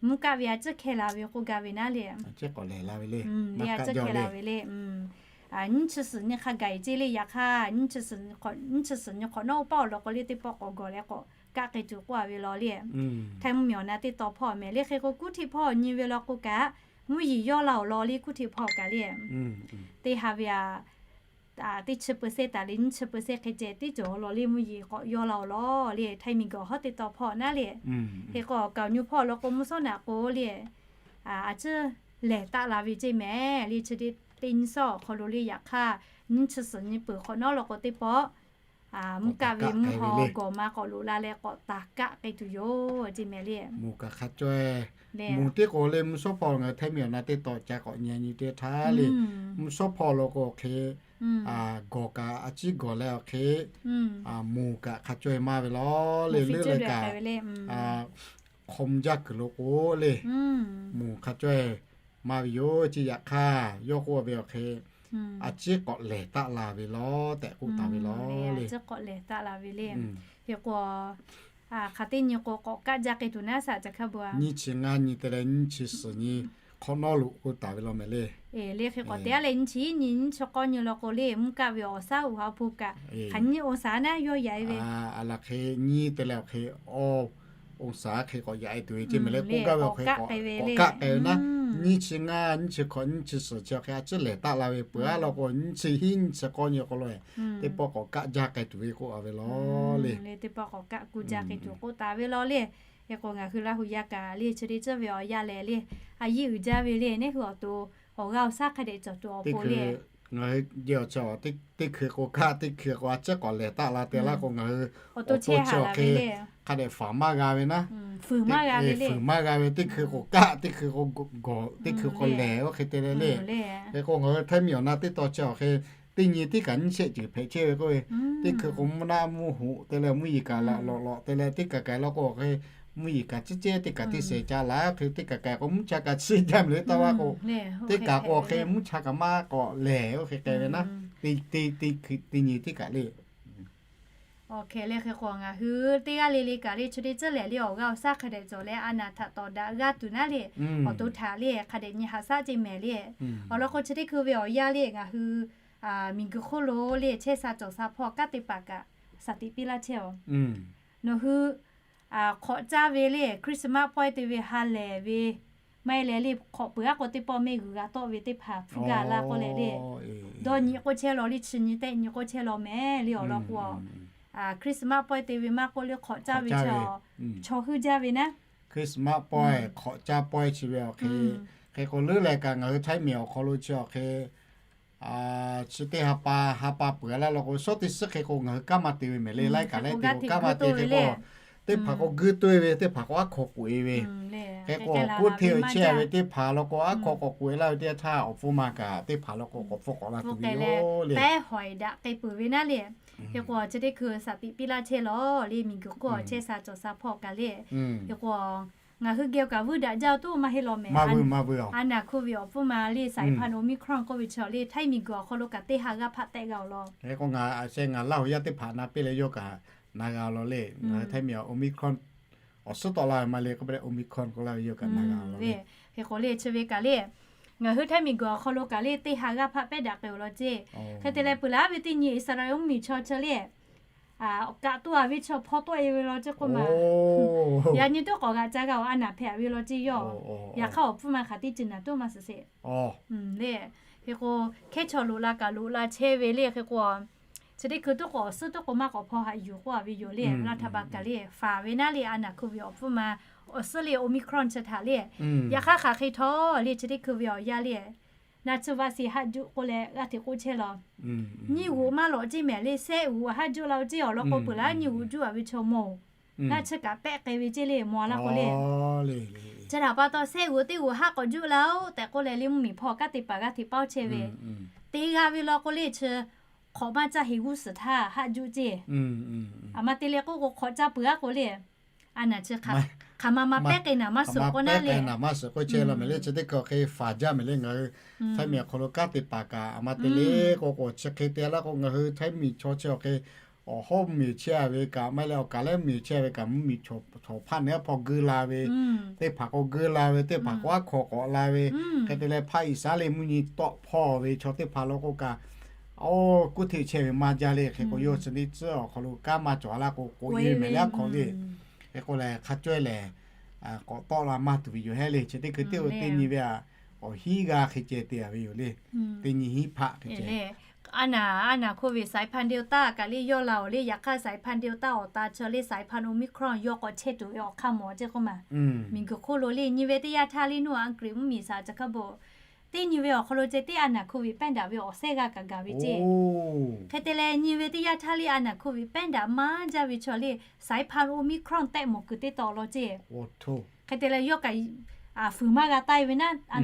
mvuhˇ kaˆ ve a ciˉ hkeh la ve k'oˆ gaˇ ve naˉ le. A ciˉ hkeh la ve le, nyiˇ chi suhˍ nyi hk'a gaˬ e ceˇ le. Yaꞈ hk'aˇ nyiˇ chi suhˍ nyi hk'awꞈ nawˉ oˇ paˆ awˬ lawn k'o le teˇ pawˆ k'awꞈ gawˬ leh k'awꞈ kaˆ k'ai tuˬ k'oˆ a ve law le. Htaiˇ mvuhˇ miˬ awˬ na teˇ taw hpawˇ mehˍ le. Hk'e k'o kuˉ htiˆ hpawˇ nyi ve law k'o kaꞈ, mvuhˇ yeˬ yawˇ la awˬ lawn le kuˉ htiˆ hpawˇ kaꞈ le. Teˇ ha ve a, teˇ chi เปอร์เซ็นต์ taˍ le nyiˇ chi เปอร์เซ็นต์ hk'e ceh teˇ cawˬ awˬ lawn le mvuhˇ yeˬ k'awꞈ yawˇ la awˬ lawn le Htaiˇ miˬ guiˬ hawˉ teˇ taw hpawˇ naˉ le. Hk'e k'o awˬ kaˍ awˬ nyu hpawˇ law k'o mvuhˇ shawˉ naꞈ k'o le, a ciˉ lehˬ taˆ la ve ceˇ mehˍ le. Chi teˇ nyi sawˉ awˬ hk'aw lo le yaꞈ hk'aˇ nyiˇ chi suhˍ nyi peuˬ hk'awꞈ nawˉ law k'o teˇ pawˆ mvuhˇ kaˆ ve mvuhˇ haw gawˬ ma k'awꞈ loꞈ la leh k'awꞈ taˍ kaˆ k'ai tuˬ yoˬ ceˇ mehˍ le. Mvuhˇ kaˆ hk'a caweh, mvuhˇ teˇ k'o le mvuhˇ shawˉ hpawˇ ngaˬ hui Htaiˇ miˬ awˬ na teˇ taw ca k'awꞈ nyi a nyi teˇ htaˇ le, mvuhˇ shawˉ hpawˇ law k'o hk'e gawˬ kaꞈ a ciˉ gawˬ leh awˬ hk'e, moˬ kaꞈ hk'a caweh maˇ ve law le. Leuˉ leh kaꞈ, hk'aw mvuh jaˇ kuiˬ lo k'o le, moˬ hk'a caweh maˇ ve yoˬ. Chi yaꞈ hk'aˇ yawˇ k'oˆ ve awˬ hk'e, a ciˉ k'awꞈ lehˬ taˆ la ve law tehꞈ k'oˆ taˍ ve law le. Hk'e k'o, hk'aˬ teˇ nyi k'o k'awꞈ kaˆ jaˇ k'ai tuˬ naˉ shaˍ ca hk'a bu a. Nyiˇ chi ngaˇ nyi te leh nyiˇ chi suhˍ nyi hk'awꞈ nawˉ lo k'oˆ taˍ ve law meh le. Eˬ, le hk'e k'awꞈ te a leh nyiˇ chi iˉ nyi nyiˇ chi k'awˇ nyi law k'o le, mvuhˇ kaˆ ve awˬ shaˉ uiˍ ha hpu kaꞈ hk'aˬ nyiˇ องศา naˉ yawˇ yaꞈ e ve. A laˬ hk'e nyiˇ te leh awˬ hk'e awˇ องศา hk'e k'awꞈ yaꞈ e tuˬ ve ceˇ meh le. K'oˆ gaˇ ve awˬ hk'e k'awꞈ kaˆ k'ai ve naˉ. Nyiˇ chi ngaˇ nyiˇ chi hk'awꞈ nyiˇ chi suhˍ chi awˬ hk'e a ciˉ lehˬ taˆ la ve peuˬ a law k'o, nyiˇ chi hiˉ nyiˇ chi k'awˇ nyi k'o lo, teˇ pawˆ k'awꞈ kaˆ jaˇ k'ai tuˬ ve k'oˆ a ve law le. Teˇ pawˆ k'awꞈ kaˆ kuˬ jaˇ k'ai tuˬ k'oˆ taˍ ve law le. Hk'e k'o ngaˬ hui Laˇ huˍ yaˇ kaꞈ le chi teˇ ceuˬ ve awˬ yanˇ lehˬ le, a yiˇ uiˍ jaˇ ve le, neˇ hui awˬ to awˬ g'aˇ awˬ shaˉ hk'a dehꞈ cawˬ tuˬ awˬ pon le. Ngaˬ hui jehˬ awˬ chi teˇ hkui k'o kaˆ, teˇ hkui k'o a ciˉ k'awꞈ lehˬ taˆ la te laˇ k'o, ngaˬ hui awˬ to chehˇ haꞈ la ve le, hk'a dehꞈ faˍ maˇ g'a ve naˉ. Fuiˍ maˇ g'a ve le, fuiˍ maˇ g'a ve teˇ hkui k'o kaˆ, teˇ hkui k'o gawˬ, teˇ hkui k'o lehˬ oˇ hk'e te le le. Hk'e k'o ngaˬ hui Htaiˇ miˬ awˬ na teˇ taw chi awˬ hk'e, teˇ nyi teˇ kaꞈ nyiˇ shehˆ ceuˬ hpehꞈ chehˇ ve k'oˆ ve, teˇ hkui k'o mvuhˇ naˆ mvuhˇ hoꞈ te leh mvuhˇ yeˬ kaꞈ laꞈ lawꞈ lawꞈ te leh teˇ kaˬ kaiˍ law k'o awˬ hk'e, mvuhˇ yeˬ kaꞈ ciˉ cehˇ teˇ kaˬ teˇ shehˍ ca laꞈ oˇ hk'e teˇ kaˬ kaiˍ k'o mvuhˇ cha kaꞈ chiˇ jaˇ meh le taˇ vaˇ k'o, teˇ kaˬ k'o awˬ hk'e mvuhˇ cha kaꞈ maˇ k'awꞈ lehˬ oˇ hk'e k'ai ve naˉ. Teˇ nyi teˇ kaꞈ le. Awˬ hk'e le hk'e k'o ngaˬ hui teˇ g'aˇ le le kaꞈ le chi teˇ ceuˬ lehˬ le awˬ g'aˇ awˬ shaˉ hk'a dehꞈ cawˬ leh a naˍ htaꞈ tawˍ daꞈ g'aˇ tuˬ naˉ le, awˬ to htaꞈ le hk'a dehꞈ nyi haꞈ shaˉ ceˇ mehˍ le. Awˬ lawn k'o chi teˇ hkui ve awˬ yanˇ le ngaˬ hui miˬguiˬ hk'oˆ lo le chehˇ sha cawˬ sha hpawˇ kanˉ te paˍ kaꞈ shaˍ tiꞈ piˇ laˇ chehˇ a. Nawˬ hui hk'awꞈ caˇ ve le Christmas pawehˇ te ve ha lehˬ ve maˇ heˆ leh le hk'awꞈ peuˬ aˉ k'o teˇ pawˆ mehˆ g'uiˬ g'a tawˆ ve teˇ hpaˍ hpfuhˇ gaˇ laˇ k'oˆ leh le, dawˇ nyi k'oˆ chehˇ law le chi nyi tehˆ nyi k'oˆ chehˇ law mehˍ le. Awˬ lawn k'o Christmas pawehˇ te ve maˇ k'oˆ le hk'awꞈ caˇ ve chaw heuˆ jaˇ ve naˉ. Christmas pawehˇ hk'awꞈ caˇ pawehˇ chi ve awˬ hk'e, hk'e k'o leuˉ leh kaꞈ ngaˬ hui Htaiˇ miˬ awˬ hk'aw lo chi awˬ hk'e chi teˇ ha pa ha pa peuˬ a laˇ law k'o shawˉ teˇ suhˉ hk'e k'o ngaˬ hui kanˉ maˇ te ve mehˍ le. Laiˉ kaꞈ leh te k'o kanˉ maˇ te ve k'o, teˇ hpaˍ k'o guiˇ toˇ e ve, teˇ hpaˍ k'o aˉ hk'aw k'oꞈ e ve. Hk'e k'o kuˇ hteˇ ve chehˇ ve teˇ hpaˍ law k'o aˉ hk'aw k'awꞈ k'oꞈ e laˇ ve teˇ yanˇ htaˇ awˬ pfuhˇ ma kaꞈ teˇ hpaˍ law k'o k'awꞈ pfuhˇ k'awꞈ la tuˬ ve yoˬ le. Pehˉ hawˍ daꞈ k'ai peuˬ ve naˉ le. Hk'e k'o chi teˇ hkui shaˍ tiꞈ piˇ laˇ chehˇ law le miˬguiˬ hk'oˆ chehˇ sha cawˬ sha hpawˇ kaꞈ le. Hk'e k'o ngaˬ hui geh kaꞈ vuiˇ daꞈ jaˇ tuˬ maˇ heˆ law mehˍ. A naˍ hk'oˆ ve awˬ pfuhˇ ma le สายพันธุ์ Omicron k'oˆ ve chaw le Htaiˇ miˬguiˬ awˬ hk'aw lo kaꞈ teˇ ha g'aˇ hpaˆ tehˆ g'a awˬ lawn. Hk'e k'o ngaˬ a sheh ngaˬ Laˇ huˍ yaˇ teˇ hpaˍ na piˇ leh yawˇ kaꞈ na g'a law le. Ngaˬ hui Htaiˇ miˬ Omicron awˬ suhˉ tawˆ la ve maˇ le k'oˆ pehˇ leh Omicron k'oˆ laˇ ve yawˇ kaꞈ na g'a law le. Hk'e k'o le chi ve kaꞈ le ngaˬ hui Htaiˇ miˬguiˬ awˬ hk'aw lo kaꞈ le teˇ ha g'aˇ hpaˆ pehˉ daꞈ k'ai awˬ lawn ceˇ. Hk'e te leh peuˬ laˉ ve teˇ nyi Iˉsaˍreˍlaˆ mvuhˇmiˬ chaw chi le awˬ kaꞈ toˇ a ve chaw hpawˇ tawˆ e ve law ceˇ k'oˆ ma. Yaꞈ nyi teˇ k'awꞈ g'aꞈ ca g'a awˬ a naˍ hpehꞈ ve law ceˇ yawˇ. Yaꞈ hk'aˇ awˬ pfuhˇ ma hk'aˬ teˇ ceuˬ naˍ toˇ maˇ suhˍ sheˍ le. Hk'e k'o hkehˉ chaw loꞈ la kaꞈ loꞈ la chehˇ ve le. Hk'e k'o chi teˇ hkui tuˉ k'awꞈ awˬ suhˉ tuˉ k'o maˇ k'awꞈ hpaw haꞈ yuˬ k'oˆ a ve yoˬ le. Laˇ htaꞈ ba kaꞈ le faˍ ve naˉ le a naˍ hk'oˆ ve awˬ pfuhˇ ma awˬ suhˉ le Omicron chi htaꞈ le. Yaꞈ hk'aˇ hk'aˬ hk'e htawˇ le chi teˇ hkui ve awˬ yanˇ le naꞈ chi vaꞈ shiˍ haˆ juˆ k'oˆ leh g'aˇ hteꞈ k'oˆ chehˇ law. Nyiˇ g'uꞈ maˇ lawꞈ ceˇ mehˍ le, sehˆ g'uꞈ haˆ juˆ la ceˇ awˬ lawn k'o peuˬ laˉ nyiˇ g'uꞈ juˆ a ve chaw mawˬ naˆ chi kaꞈ pehˆ k'ai ve ceˇ le mawˬ a laˇ k'o le. Chi htaꞈ pa taw sehˆ g'uꞈ teˇ g'uꞈ haˆ k'awꞈ juˆ la oˬ tehꞈ k'oˆ leh le mvuhˇmiˬ hpawˇ kanˉ te paˍ g'aˇ hteꞈ paoˇ chehˇ ve te g'a ve law k'o le chi hk'awꞈ maˇ caˇ heˍ g'uˇ suhˍ htaˇ haˆ juˆ ceˇ. Aˬ ma te leh k'oˆ k'o hk'awꞈ caˇ peuˬ aˉ k'o le a naˍ chi hk'aˬ ma ma pehˉ k'ai naˍ maˇ suhˍ k'oˆ naˉ le. Maˇ suhˍ k'oˆ chehˇ law mehˍ le chi teˇ hkui hk'e faˍ jaˇ mehˍ le ngaˬ hui Htaiˇ miˬ awˬ hk'aw lo kanˉ te paˍ kaꞈ aˬ ma te le k'o k'o chi hk'e te laˇ k'o ngaˬ hui Htaiˇ miˬ chaw chi awˬ hk'e awˬ hawˉ miˬ chehˇ a ve kaꞈ maˇ heˆ leh awˬ kaˍ leh miˬ chehˇ a ve kaꞈ mvuhˇmiˬ chaw hpaˇ nehˬ aˉ hpawˇ geu la ve, teˇ hpaˍ k'o geu la ve, teˇ hpaˍ k'o aˉ hk'aw k'awꞈ la ve, hk'e te leh hpaˇ iˍ saˉ le mvuhˇ nyi tawˆ hpawˇ ve chaw teˇ hpaˍ law k'o kaꞈ, oˇ kuˇ hteˇ chehˇ ve maˇ jaˇ le. Hk'e k'o yawˇ chi teˇ tcuhˉ awˬ hk'aw lo kanˉ maˇ cawˬ a laˇ k'o k'oꞈ e ve mehˍ le aˉ hk'aw le. Hk'e k'o lehˬ hk'a cawehˇ lehˬ k'awꞈ tawˆ la maˇ tuˬ ve yoˬ heˉ le. Chi teˇ hkui teˇ o teˇ nyi ve a awˬ hinˉ g'aˇ hk'e ceh te a ve yoˬ le. Teˇ nyi hinˉ hpaˆ hk'e ceh. A naˍ a naˍ โควิด สายพันธุ์ เดลต้า kaꞈ le yawˇ la awˬ le. Yaꞈ hk'aˇ สายพันธุ์ เดลต้า awˬ ta chi le สายพันธุ์ โอมิครอน yawˇ k'awꞈ chehˇ tuˬ ve awˬ hk'aˇ mawˬ ceˇ k'oˆ ma. Miˬguiˬ hk'oˆ lo le nyi ve teˇ yanˇ htaˇ le nuˇ Aˍg'uiˬ mvuhˇmiˬ saˍ ca hkaˇ bon teˇ nyi ve awˬ hk'aw lo ceh teˇ a naˍ โควิด pehˉ daꞈ ve awˬ sehˉ g'aˇ kaꞈ gaˬ ve ceˇ. Hk'e te leh nyi ve teˇ yanˇ htaˇ le a naˍ โควิด pehˉ daꞈ maˇ jaˇ ve chaw le สายพันธุ์ โอมิครอน tehˆ mawˬ kuiˬ teˇ taw law ceˇ. Hk'e te leh yawˇ kaꞈ a fuiˍ maˇ g'a taˇ ve naˉ, a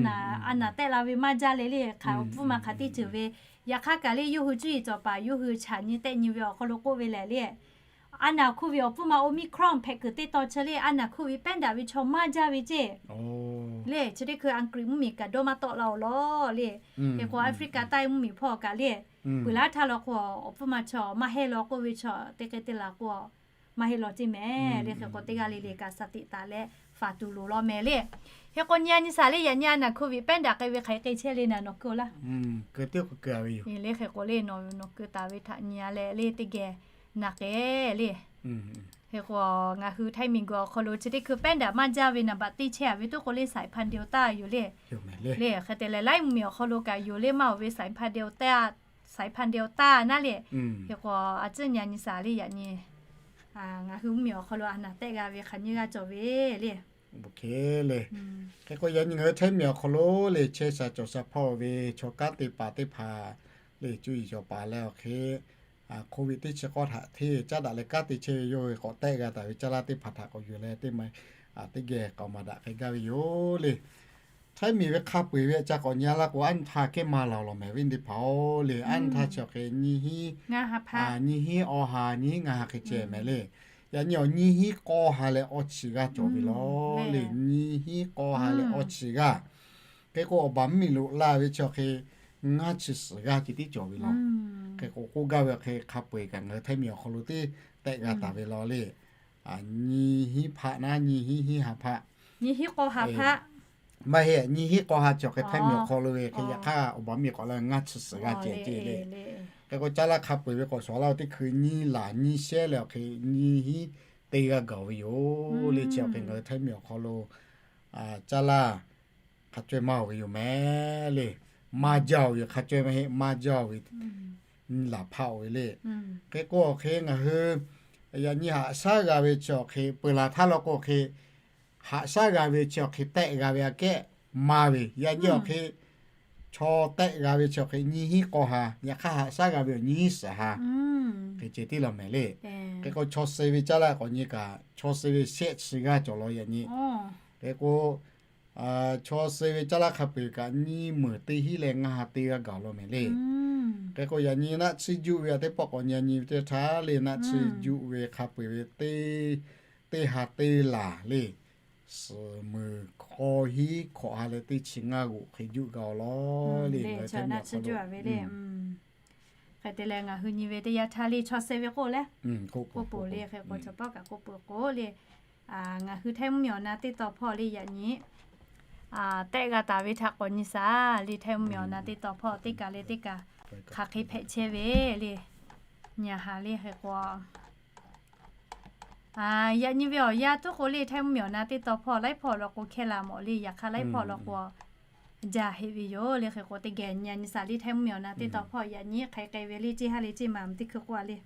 naˍ tehˆ la ve maˇ jaˇ le le, hk'aˬ awˬ pfuhˇ ma hk'aˬ teˇ ceuˬ ve. Yaꞈ hk'aˇ kaꞈ le, yawˇ hui cuˇ yiˍ cawˬ paˍ yawˇ hui chaꞈ nyi tehˆ nyi ve awˬ hk'aw lo k'oˆ ve lehˬ le, a naˍ hkuˇ ve awˬ pfuhˇ ma Omicron hpehꞈ kuiˬ teˇ tawn chi le, a naˍ hkuˇ ve pehˉ daꞈ ve chaw maˇ jaˇ ve ceˇ le. Chi teˇ hkui Aˍg'riˆ mvuhˇmiˬ kaꞈ dawˇ maˇ tawˆ la-oˬ lawˬ le. Hk'e k'o Aˍfriˆkaˍ taˇ mvuhˇmiˬ hpawˇ kaꞈ le, peuˬ laˇ htaˇ law k'o, awˬ pfuhˇ ma chaw maˇ heˆ law k'oˆ ve chaw teˇ hk'e te laˬ k'o, maˇ heˆ law ceˇ mehˍ le. Hk'e k'o teˇ g'aˇ le le kaꞈ shaˍ tiꞈ taˍ leh faˍ tuˬ loˍ law mehˍ le. Hk'e k'o nyi a nyi shaˍ le, yaꞈ nyi a naˍ hkuˇ ve pehˉ daꞈ k'ai ve hk'aˬ hk'e chehˇ le naˍ nawˬ keu laˇ. Keu teˇ k'o keu a ve yoˬ le. Hk'e k'o le nawˬ nawˬ keu taˍ ve htaꞈ nyi a leh le teˇ geh naˍ k'ai le. Hk'e k'o ngaˬ hui Htaiˇ miˬguiˬ awˬ hk'aw lo chi teˇ hkui pehˉ daꞈ maˇ jaˇ ve naˍ baꞈ teˇ chehˇ a ve tuˬ k'o le saiˍ hpaˇ Delta yoˬ le. Le hk'e te leh laiˉ mvuhˇmiˬ awˬ hk'aw lo kaꞈ yoˬ le, maˇ oˬ ve saiˍ hpaˇ Delta, saiˍ hpaˇ Delta naˉ le. Hk'e k'o a ciˉ nyi a nyi shaˍ le yaꞈ nyi ngaˬ hui mvuhˇmiˬ awˬ hk'aw lo a naˍ tehˆ g'a ve hk'aˬ nyiˇ g'aˇ cawˬ ve le. Hk'e k'o yaꞈ nyi ngaˬ hui Htaiˇ miˬ awˬ hk'aw lo le chehˇ sha cawˬ sha hpawˇ ve chaw kanˉ te paˍ teˇ hpaˍ le cuˇ yiˍ cawˬ paˍ leh awˬ hk'e COVID teˇ chi k'awˇ htaꞈ hteˇ caˉ daꞈ leh kanˉ te chehˇ ve yawˇ hui k'awꞈ tehˆ g'a taˍ ve caˇ laˇ teˇ hpaˍ htaꞈ k'awꞈ yuˬ leh teˇ ma teˇ geh k'aoˍ maˍ daꞈ hk'e gaˇ ve yoˬ le. Htaiˇ miˬ ve hk'a peu-eˬ ve ca k'awꞈ nyi laˇ k'o, a nyi htaˇ kehˉ maˇ laˬ lawˬ mehˍ ve teˇ hpaˍ-oˬ le. A nyi htaˇ chi awˬ hk'e nyiˇ hinˉ, nyiˇ hinˉ awˬ ha, nyiˇ hinˉ ngaˇ ha hk'e ceh mehˍ le. Yaꞈ nyi awˬ nyiˇ hinˉ k'awˇ ha leh awˇ chi g'aˇ cawˬ ve lawˬ le. Nyiˇ hinˉ k'awˇ ha leh awˇ chi g'aˇ. Hk'e k'o awˬ baˬ mvuhˇmiˬ loꞈ la ve chi awˬ hk'e ngaˇ chi suhˍ g'aˇ ceh tiˉ cawˬ ve lawˬ. Hk'e k'o k'oˆ gaˇ ve awˬ hk'e hk'a peu-eˬ kaꞈ ngaˬ hui Htaiˇ miˬ awˬ hk'aw lo teˇ tehˆ g'a taˍ ve lawˬ le. Nyiˇ hinˉ hpaˆ naˉ, nyiˇ hinˉ hinˉ ha hpaˆ, nyiˇ hinˉ k'awˇ ha hpaˆ. Maˇ heˆ, nyiˇ hinˉ k'awˇ ha chi awˬ hk'e Htaiˇ miˬ awˬ hk'aw lo ve hk'e yaꞈ hk'aˇ awˬ baˬ mvuhˇmiˬ k'awꞈ la ngaˇ chi suhˍ g'aˇ ceh ceh le. Hk'e k'o caˇ laˇ hk'a peu-eˬ ve k'awꞈ shawˍ laˇ-oˬ teˇ hkui nyiˇ laˬ nyiˇ shehˉ leh awˬ hk'e nyiˇ hinˉ te g'a gaˬ ve yoˬ le. Chi awˬ hk'e ngaˬ hui Htaiˇ miˬ awˬ hk'aw lo caˇ laˇ hk'a caweh maˇ oˬ ve yoˬ mehˍ le. Maˇ jaˇ-oˬ ve yoˬ, hk'a caweh maˇ heˆ, maˇ jaˇ-oˬ ve, nyiˇ laˬ hpaˆ-oˬ ve le. Hk'e k'o awˬ hk'e ngaˬ hui yaꞈ nyi haꞈ shaˉ g'a ve chi awˬ hk'e peuˬ laˬ htaˇ law k'o awˬ hk'e haꞈ shaˉ g'a ve chi awˬ hk'e tehˆ g'a ve aꞈ kehˉ maˇ ve. Yaꞈ nyi awˬ hk'e chaw tehˆ g'a ve chi awˬ hk'e nyiˇ hinˉ k'awˇ ha, yaꞈ hk'aˇ haꞈ shaˉ g'a ve awˬ nyiˇ hinˉ suhˍ ha hk'e ceh tiˉ law mehˍ le. Hk'e k'o chaw suh ve caˇ laˇ k'awꞈ nyi kaꞈ chaw suh ve shehˆ chi g'aˇ cawˬ law yaꞈ nyi. Hk'e k'o chaw suh ve caˇ laˇ hk'a peu-eˬ kaꞈ nyiˇ meunˍ teˇ hinˉ leh ngaˇ ha teˇ g'aˇ gaˬ law mehˍ le. Hk'e k'o yaꞈ nyi naˆ tsuhˇ juˆ ve aꞈ teˇ pawˆ k'awꞈ nyi nyi ve teˇ htaˇ le naˆ tsuhˇ juˆ ve hk'a peu-eˬ ve teˇ, teˇ ha teˇ laˬ le suhˍ meunˍ hk'aw hiˉ hkawꞈ ha leh teˇ chi ngaˇ g'oꞈ hk'e juˆ g'a-oˬ lawˬ le. Ngaˬ hui Htaiˇ miˬ awˬ hk'aw lo hk'e te leh ngaˬ hui nyi ve teˇ yanˇ htaˇ le chaw suh ve k'oˆ leh k'oˆ peuˬ le. Hk'e k'o chaw pawˆ kaꞈ k'oˆ peuˬ k'o le, ngaˬ hui Htaiˇ mvuhˇmiˬ awˬ na teˇ tawn hpawˇ le yaꞈ nyi tehˆ g'a taˍ ve htaꞈ k'awꞈ nyi shaˍ le. Htaiˇ mvuhˇmiˬ awˬ na teˇ tawn hpawˇ teˇ kaˬ le teˇ kaˬ hk'aˬ hk'e hpehꞈ chehˇ ve le. Nyi a haˍ le hk'e k'o yaꞈ nyi ve awˬ yanˇ tuˉ k'o le Htaiˇ mvuhˇmiˬ awˬ na teˇ tawn hpawˇ laiˉ hpawˇ law k'o hkehˇ la mawˬ le. Yaꞈ hk'aˇ laiˉ hpawˇ law k'o jaˇ heˆ ve yoˬ le. Hk'e k'o teˇ geh nyi a nyi shaˍ le Htaiˇ mvuhˇmiˬ awˬ na teˇ tawn hpawˇ yaꞈ nyi hk'aˬ hk'e k'ai ve le ceˇ ha le ceˇ maˬ teˇ hkui k'oˆ a le.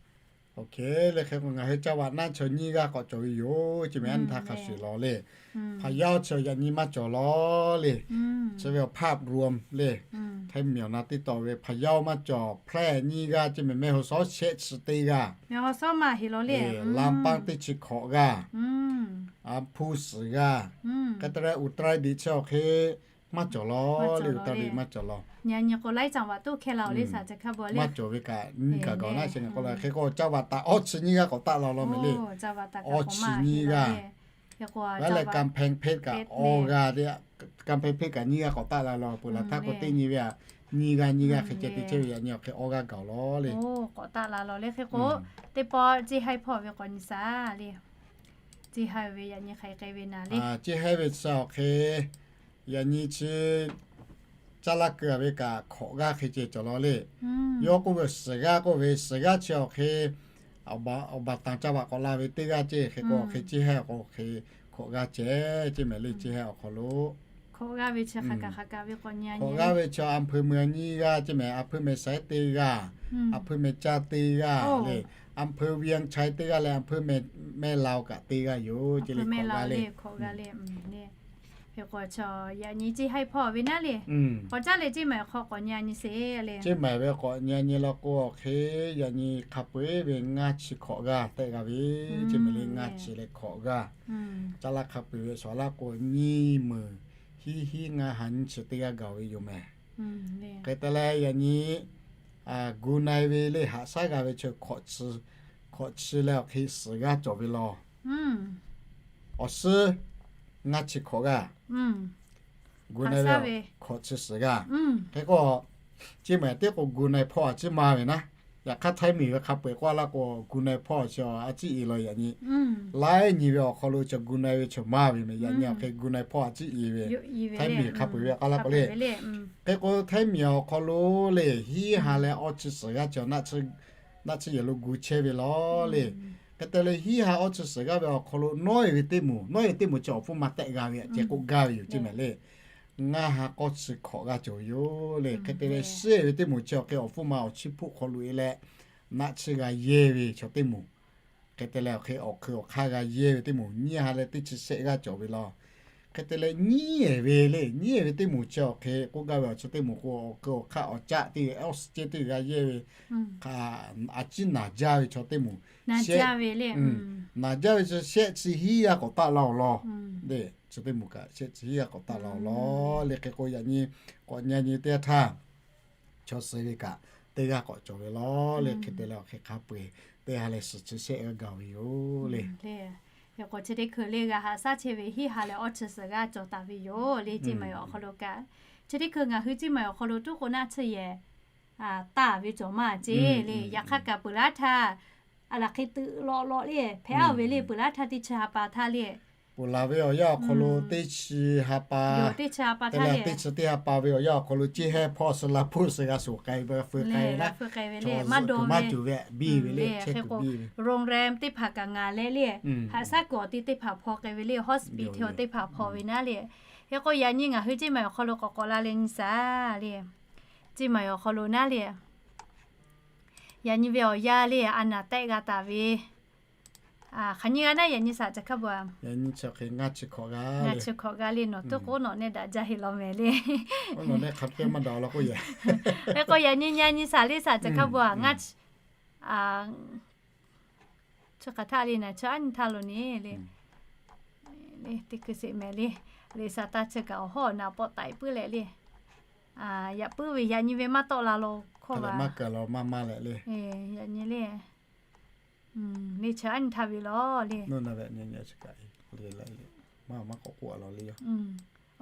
Oˇ hk'e le hk'e k'o ngaˬ hui caˇ vaꞈ naˆ chaw nyiˇ g'aˇ k'awꞈ cawˬ ve yoˬ ceˇ mehˍ. A nyi htaˇ hk'a shuˍ law le. Hpaˍ yaˇ-oˬ chi yaꞈ nyi maˇ cawˬ law le. Chi ve awˬ hpaˆ rom le Htaiˇ mvuhˇmiˬ awˬ na teˇ tawn ve hpaˍ yaˇ-oˬ maˇ cawˬ hplehˇ nyiˇ g'aˇ ceˇ mehˍ. Meh haw shawˉ shehˆ chi teˇ g'aˇ, lanˇ paˇ teˇ chi hkawꞈ g'aˇ, a hpu suhˍ g'aˇ, hk'e te leh uˍ trai diꞈ chi awˬ hk'e maˇ cawˬ law le. Uˍ trai diꞈ maˇ cawˬ law. Maˇ cawˬ ve kaꞈ nyiˇ kaˬ gaˬ naˆ sheh nyi k'o la hk'e k'o caˇ vaꞈ taˍ awˇ chi nyiˇ g'aˇ k'awꞈ taˆ la law mehˍ le. Awˇ chi nyiˇ g'aˇ, a leh kanˇ hpehˇ kaꞈ awˇ g'aˇ, kanˇ hpehˇ hpehˇ kaꞈ nyiˇ g'aˇ k'awꞈ taˆ la law. Peuˬ laˬ htaˇ k'o teˇ nyi ve aꞈ nyiˇ g'aˇ nyiˇ g'aˇ hk'e ceh te chehˇ ve yaꞈ nyi awˬ hk'e awˇ g'aˇ gaˬ law le. K'awꞈ taˆ la law le hk'e k'o teˇ pawˆ ceˇ haiˇ hpawˇ ve k'awꞈ nyi shaˍ le. Ceˇ haiˇ ve yaꞈ nyi hk'aˬ hk'e k'ai ve naˍ le. Ceˇ haiˇ ve shaˍ awˬ hk'e yaꞈ nyi chi caˇ laˇ keu a ve kaꞈ hkawꞈ g'aˇ hk'e ceh cawˬ law le. Yawˇ k'oˆ ve suhˍ g'aˇ k'oˆ ve suhˍ g'aˇ chi awˬ hk'e awˬ baˬ tanˍ caˇ vaꞈ k'awꞈ la ve teˇ g'aˇ ceˇ. Hk'e k'o awˬ hk'e ceˇ haiˇ awˬ hk'aw hk'e hkawꞈ g'aˇ ceh ceˇ mehˍ le. Ceˇ haiˇ awˬ hk'aw lo hkawꞈ g'aˇ ve chi hk'aˬ kaꞈ hk'aˬ kaꞈ ve k'awꞈ nyi a nyi. Hkawꞈ g'aˇ ve chi อำเภอเมือง nyiˇ g'aˇ ceˇ mehˍ. อำเภอแม่สาย teˇ g'aˇ, อำเภอแม่จัน teˇ g'aˇ le, อำเภอเวียงชัย teˇ g'aˇ leh อำเภอแม่ลาว kaꞈ teˇ g'aˇ yoˬ ceˇ le. Hkawꞈ g'aˇ le. Hk'e k'o chaw yaꞈ nyi ceˇ haiˇ hpawˇ ve naˉ le. K'awꞈ caˇ leh ceˇ mehˍ hk'aw k'awꞈ nyi a nyi sheˍ le. Ceˇ mehˍ ve k'awꞈ nyi a nyi law k'o awˬ hk'e yaꞈ nyi hk'a peu-eˬ ve ngaˇ chi hkawꞈ g'aˇ tehˆ g'a ve ceˇ mehˍ le. Ngaˇ chi leh hkawꞈ g'aˇ caˇ laˇ hk'a peu-eˬ ve shawˍ laˇ k'o nyiˇ meunˍ Hiˉ hiˉ ngaˇ ha nyiˇ chi teˇ g'aˇ gaˬ ve yoˬ mehˍ. Hk'e te leh yaꞈ nyi gu na-e ve le haꞈ shaˉ g'a ve chi hkawꞈ chi leh awˬ hk'e suhˍ g'aˇ cawˬ ve law. Awˬ suhˉ ngaˇ chi hkawꞈ g'aˇ gu na-e ve hkawꞈ chi suhˍ g'aˇ. Hk'e k'o, chi mehˍ teˇ k'o gu na-e hpawˇ a ciˉ maˇ ve naˉ. Yaꞈ hk'aˇ Htaiˇ miˬ ve hk'a peu-eˬ k'oˆ laˇ k'o, gu na-e hpawˇ chi a ciˉ i law yaꞈ nyi laiˉ nyi ve awˬ hk'aw lo chi gu na-e ve chi maˇ ve mehˍ. Yaꞈ nyi awˬ hk'e gu na-e hpawˇ a ciˉ i ve, Htaiˇ miˬ hk'a peu-eˬ ve k'oˆ laˇ k'o le. Hk'e k'o Htaiˇ miˬ awˬ hk'aw lo le hiˉ ha leh awˇ chi suhˍ g'aˇ chi naˆ tsuhˇ yehˬ lo gu chehˇ ve law le. Hk'e te leh hiˉ ha awˇ chi suhˍ g'aˇ ve awˬ hk'aw lo nawˉ-e ve teˇ moˍ, nawˉ-e ve teˇ moˍ chi awˬ pfuhˇ ma tehˆ g'a ve aꞈ ceh k'oˆ gaˇ ve yoˬ ceˇ mehˍ le. Ngaˇ ha k'awˇ chi hkawꞈ g'aˇ cawˬ ve yoˬ le. Hk'e te leh shehˆ ve teˇ moˍ chi awˬ hk'e awˬ hpfuhˇ ma awˬ chiˇ hpoˆ hk'aw lo-e leh naˆ tsuhˇ g'a yehˇ ve chaw teˇ moˍ. Hk'e te leh awˬ hk'e awˬ hk'ui awˬ hk'aˇ g'a yehˇ ve teˇ moˍ nyiˇ ha leh teˇ chi shehˆ g'aˇ cawˬ ve law. Hk'e te leh nyiˉ-ehˍ ve le, nyiˉ-ehˍ ve teˇ moˍ chi awˬ hk'e k'oˆ gaˇ ve awˬ chi teˇ moˍ k'o awˬ hk'ui awˬ hk'aˇ awˬ caˆ teˇ ve oxygen teˇ g'aˇ yehˇ ve, a ciˉ naˬ jaˇ ve chaw teˇ moˍ, naˬ jaˇ ve chi shehˆ chi hiˉ g'aˇ k'awꞈ taˆ la-oˬ law. Chi teˇ moˍ kaꞈ shehˆ chi hiˉ g'aˇ k'awꞈ taˆ la-oˬ law le. Hk'e k'o yaꞈ nyi k'awꞈ nyi nyi teˇ g'aˇ htaˇ chaw suh ve kaꞈ teˇ g'aˇ k'awꞈ cawˬ ve law le. Hk'e te leh awˬ hk'e hk'a peu-eˬ teˇ ha leh suhˍ chi shehˆ g'aˇ gaˬ ve yoˬ le. K'o chi teˇ hkui le g'a haꞈ shaˉ chehˇ ve hiˉ ha leh awˇ chi suhˍ g'aˇ cawˬ taˍ ve yoˬ le. Ceˇ maˬ awˬ hk'aw lo kaꞈ, chi teˇ hkui ngaˬ hui ceˇ maˬ awˬ hk'aw lo tuˉ k'o naˆ tsuhˇ yehˬ taˍ ve cawˬ maˇ ceˇ le. Yaꞈ hk'aˇ kaꞈ peuˬ laˇ htaˇ a laˬ hk'e tuꞈ lawꞈ lawꞈ le hpehꞈ-aˬ ve le. Peuˬ laˇ htaˇ teˇ chi ha pa htaˇ le, peuˬ laˬ ve awˬ yanˇ awˬ hk'aw lo teˇ chi ha pa, teˇ chi teˇ ha pa ve awˬ yanˇ awˬ hk'aw lo ceˇ hehˇ hpawˇ suh la hpuˇ suh g'a shoˍ k'ai ve feu k'ai ve le, maˇ dawˇ maˇ cawˬ ve biˇ ve le. Hk'e k'o โรงแรม teˇ hpaˍ kaꞈ ngaˬ leh le, haꞈ shaˉ kuiˬ awˬ ti teˇ hpaˍ hpaw k'ai ve le, hospital teˇ hpaˍ hpaw ve naˉ le. Hk'e k'o yaꞈ nyi ngaˬ hui ceˇ maˬ awˬ hk'aw lo k'awꞈ k'awꞈ la leh nyi shaˍ le, ceˇ maˬ awˬ hk'aw lo naˉ le, yaꞈ nyi ve awˬ yanˇ le a naˬ tehˆ g'a taˍ ve hk'aˬ nyi g'a naˉ, yaꞈ nyi shaˍ ca hk'a bvuhꞈ a, ngaˇ chi hkawꞈ g'a le, nawˬ tuˉ k'o nawˬ nehˆ daꞈ jaˇ heˆ law mehˍ le. Hk'e k'o yaꞈ nyi nyi nyi shaˍ le shaˍ ca hk'a bvuhꞈ a, ngaˇ chi hk'aˬ htaˇ le naˬ chi aˉ nyi htaˇ lo ne le, teˇ hkui sheˍ mehˍ le, Liꞈ shaˍ taˇ chi kaꞈ awˬ hawˉ awˬ na pawˆ taiˍ puiˉ leh le, yaꞈ puiˉ ve yaꞈ nyi ve maˇ tawˆ la lo hkawˇ va, maˇ kaˬ law maˇ maˇ leh le, yaꞈ nyi le, le chi aˉ nyi htaˇ ve law le, maˇ maˇ k'awꞈ k'oˆ a law le,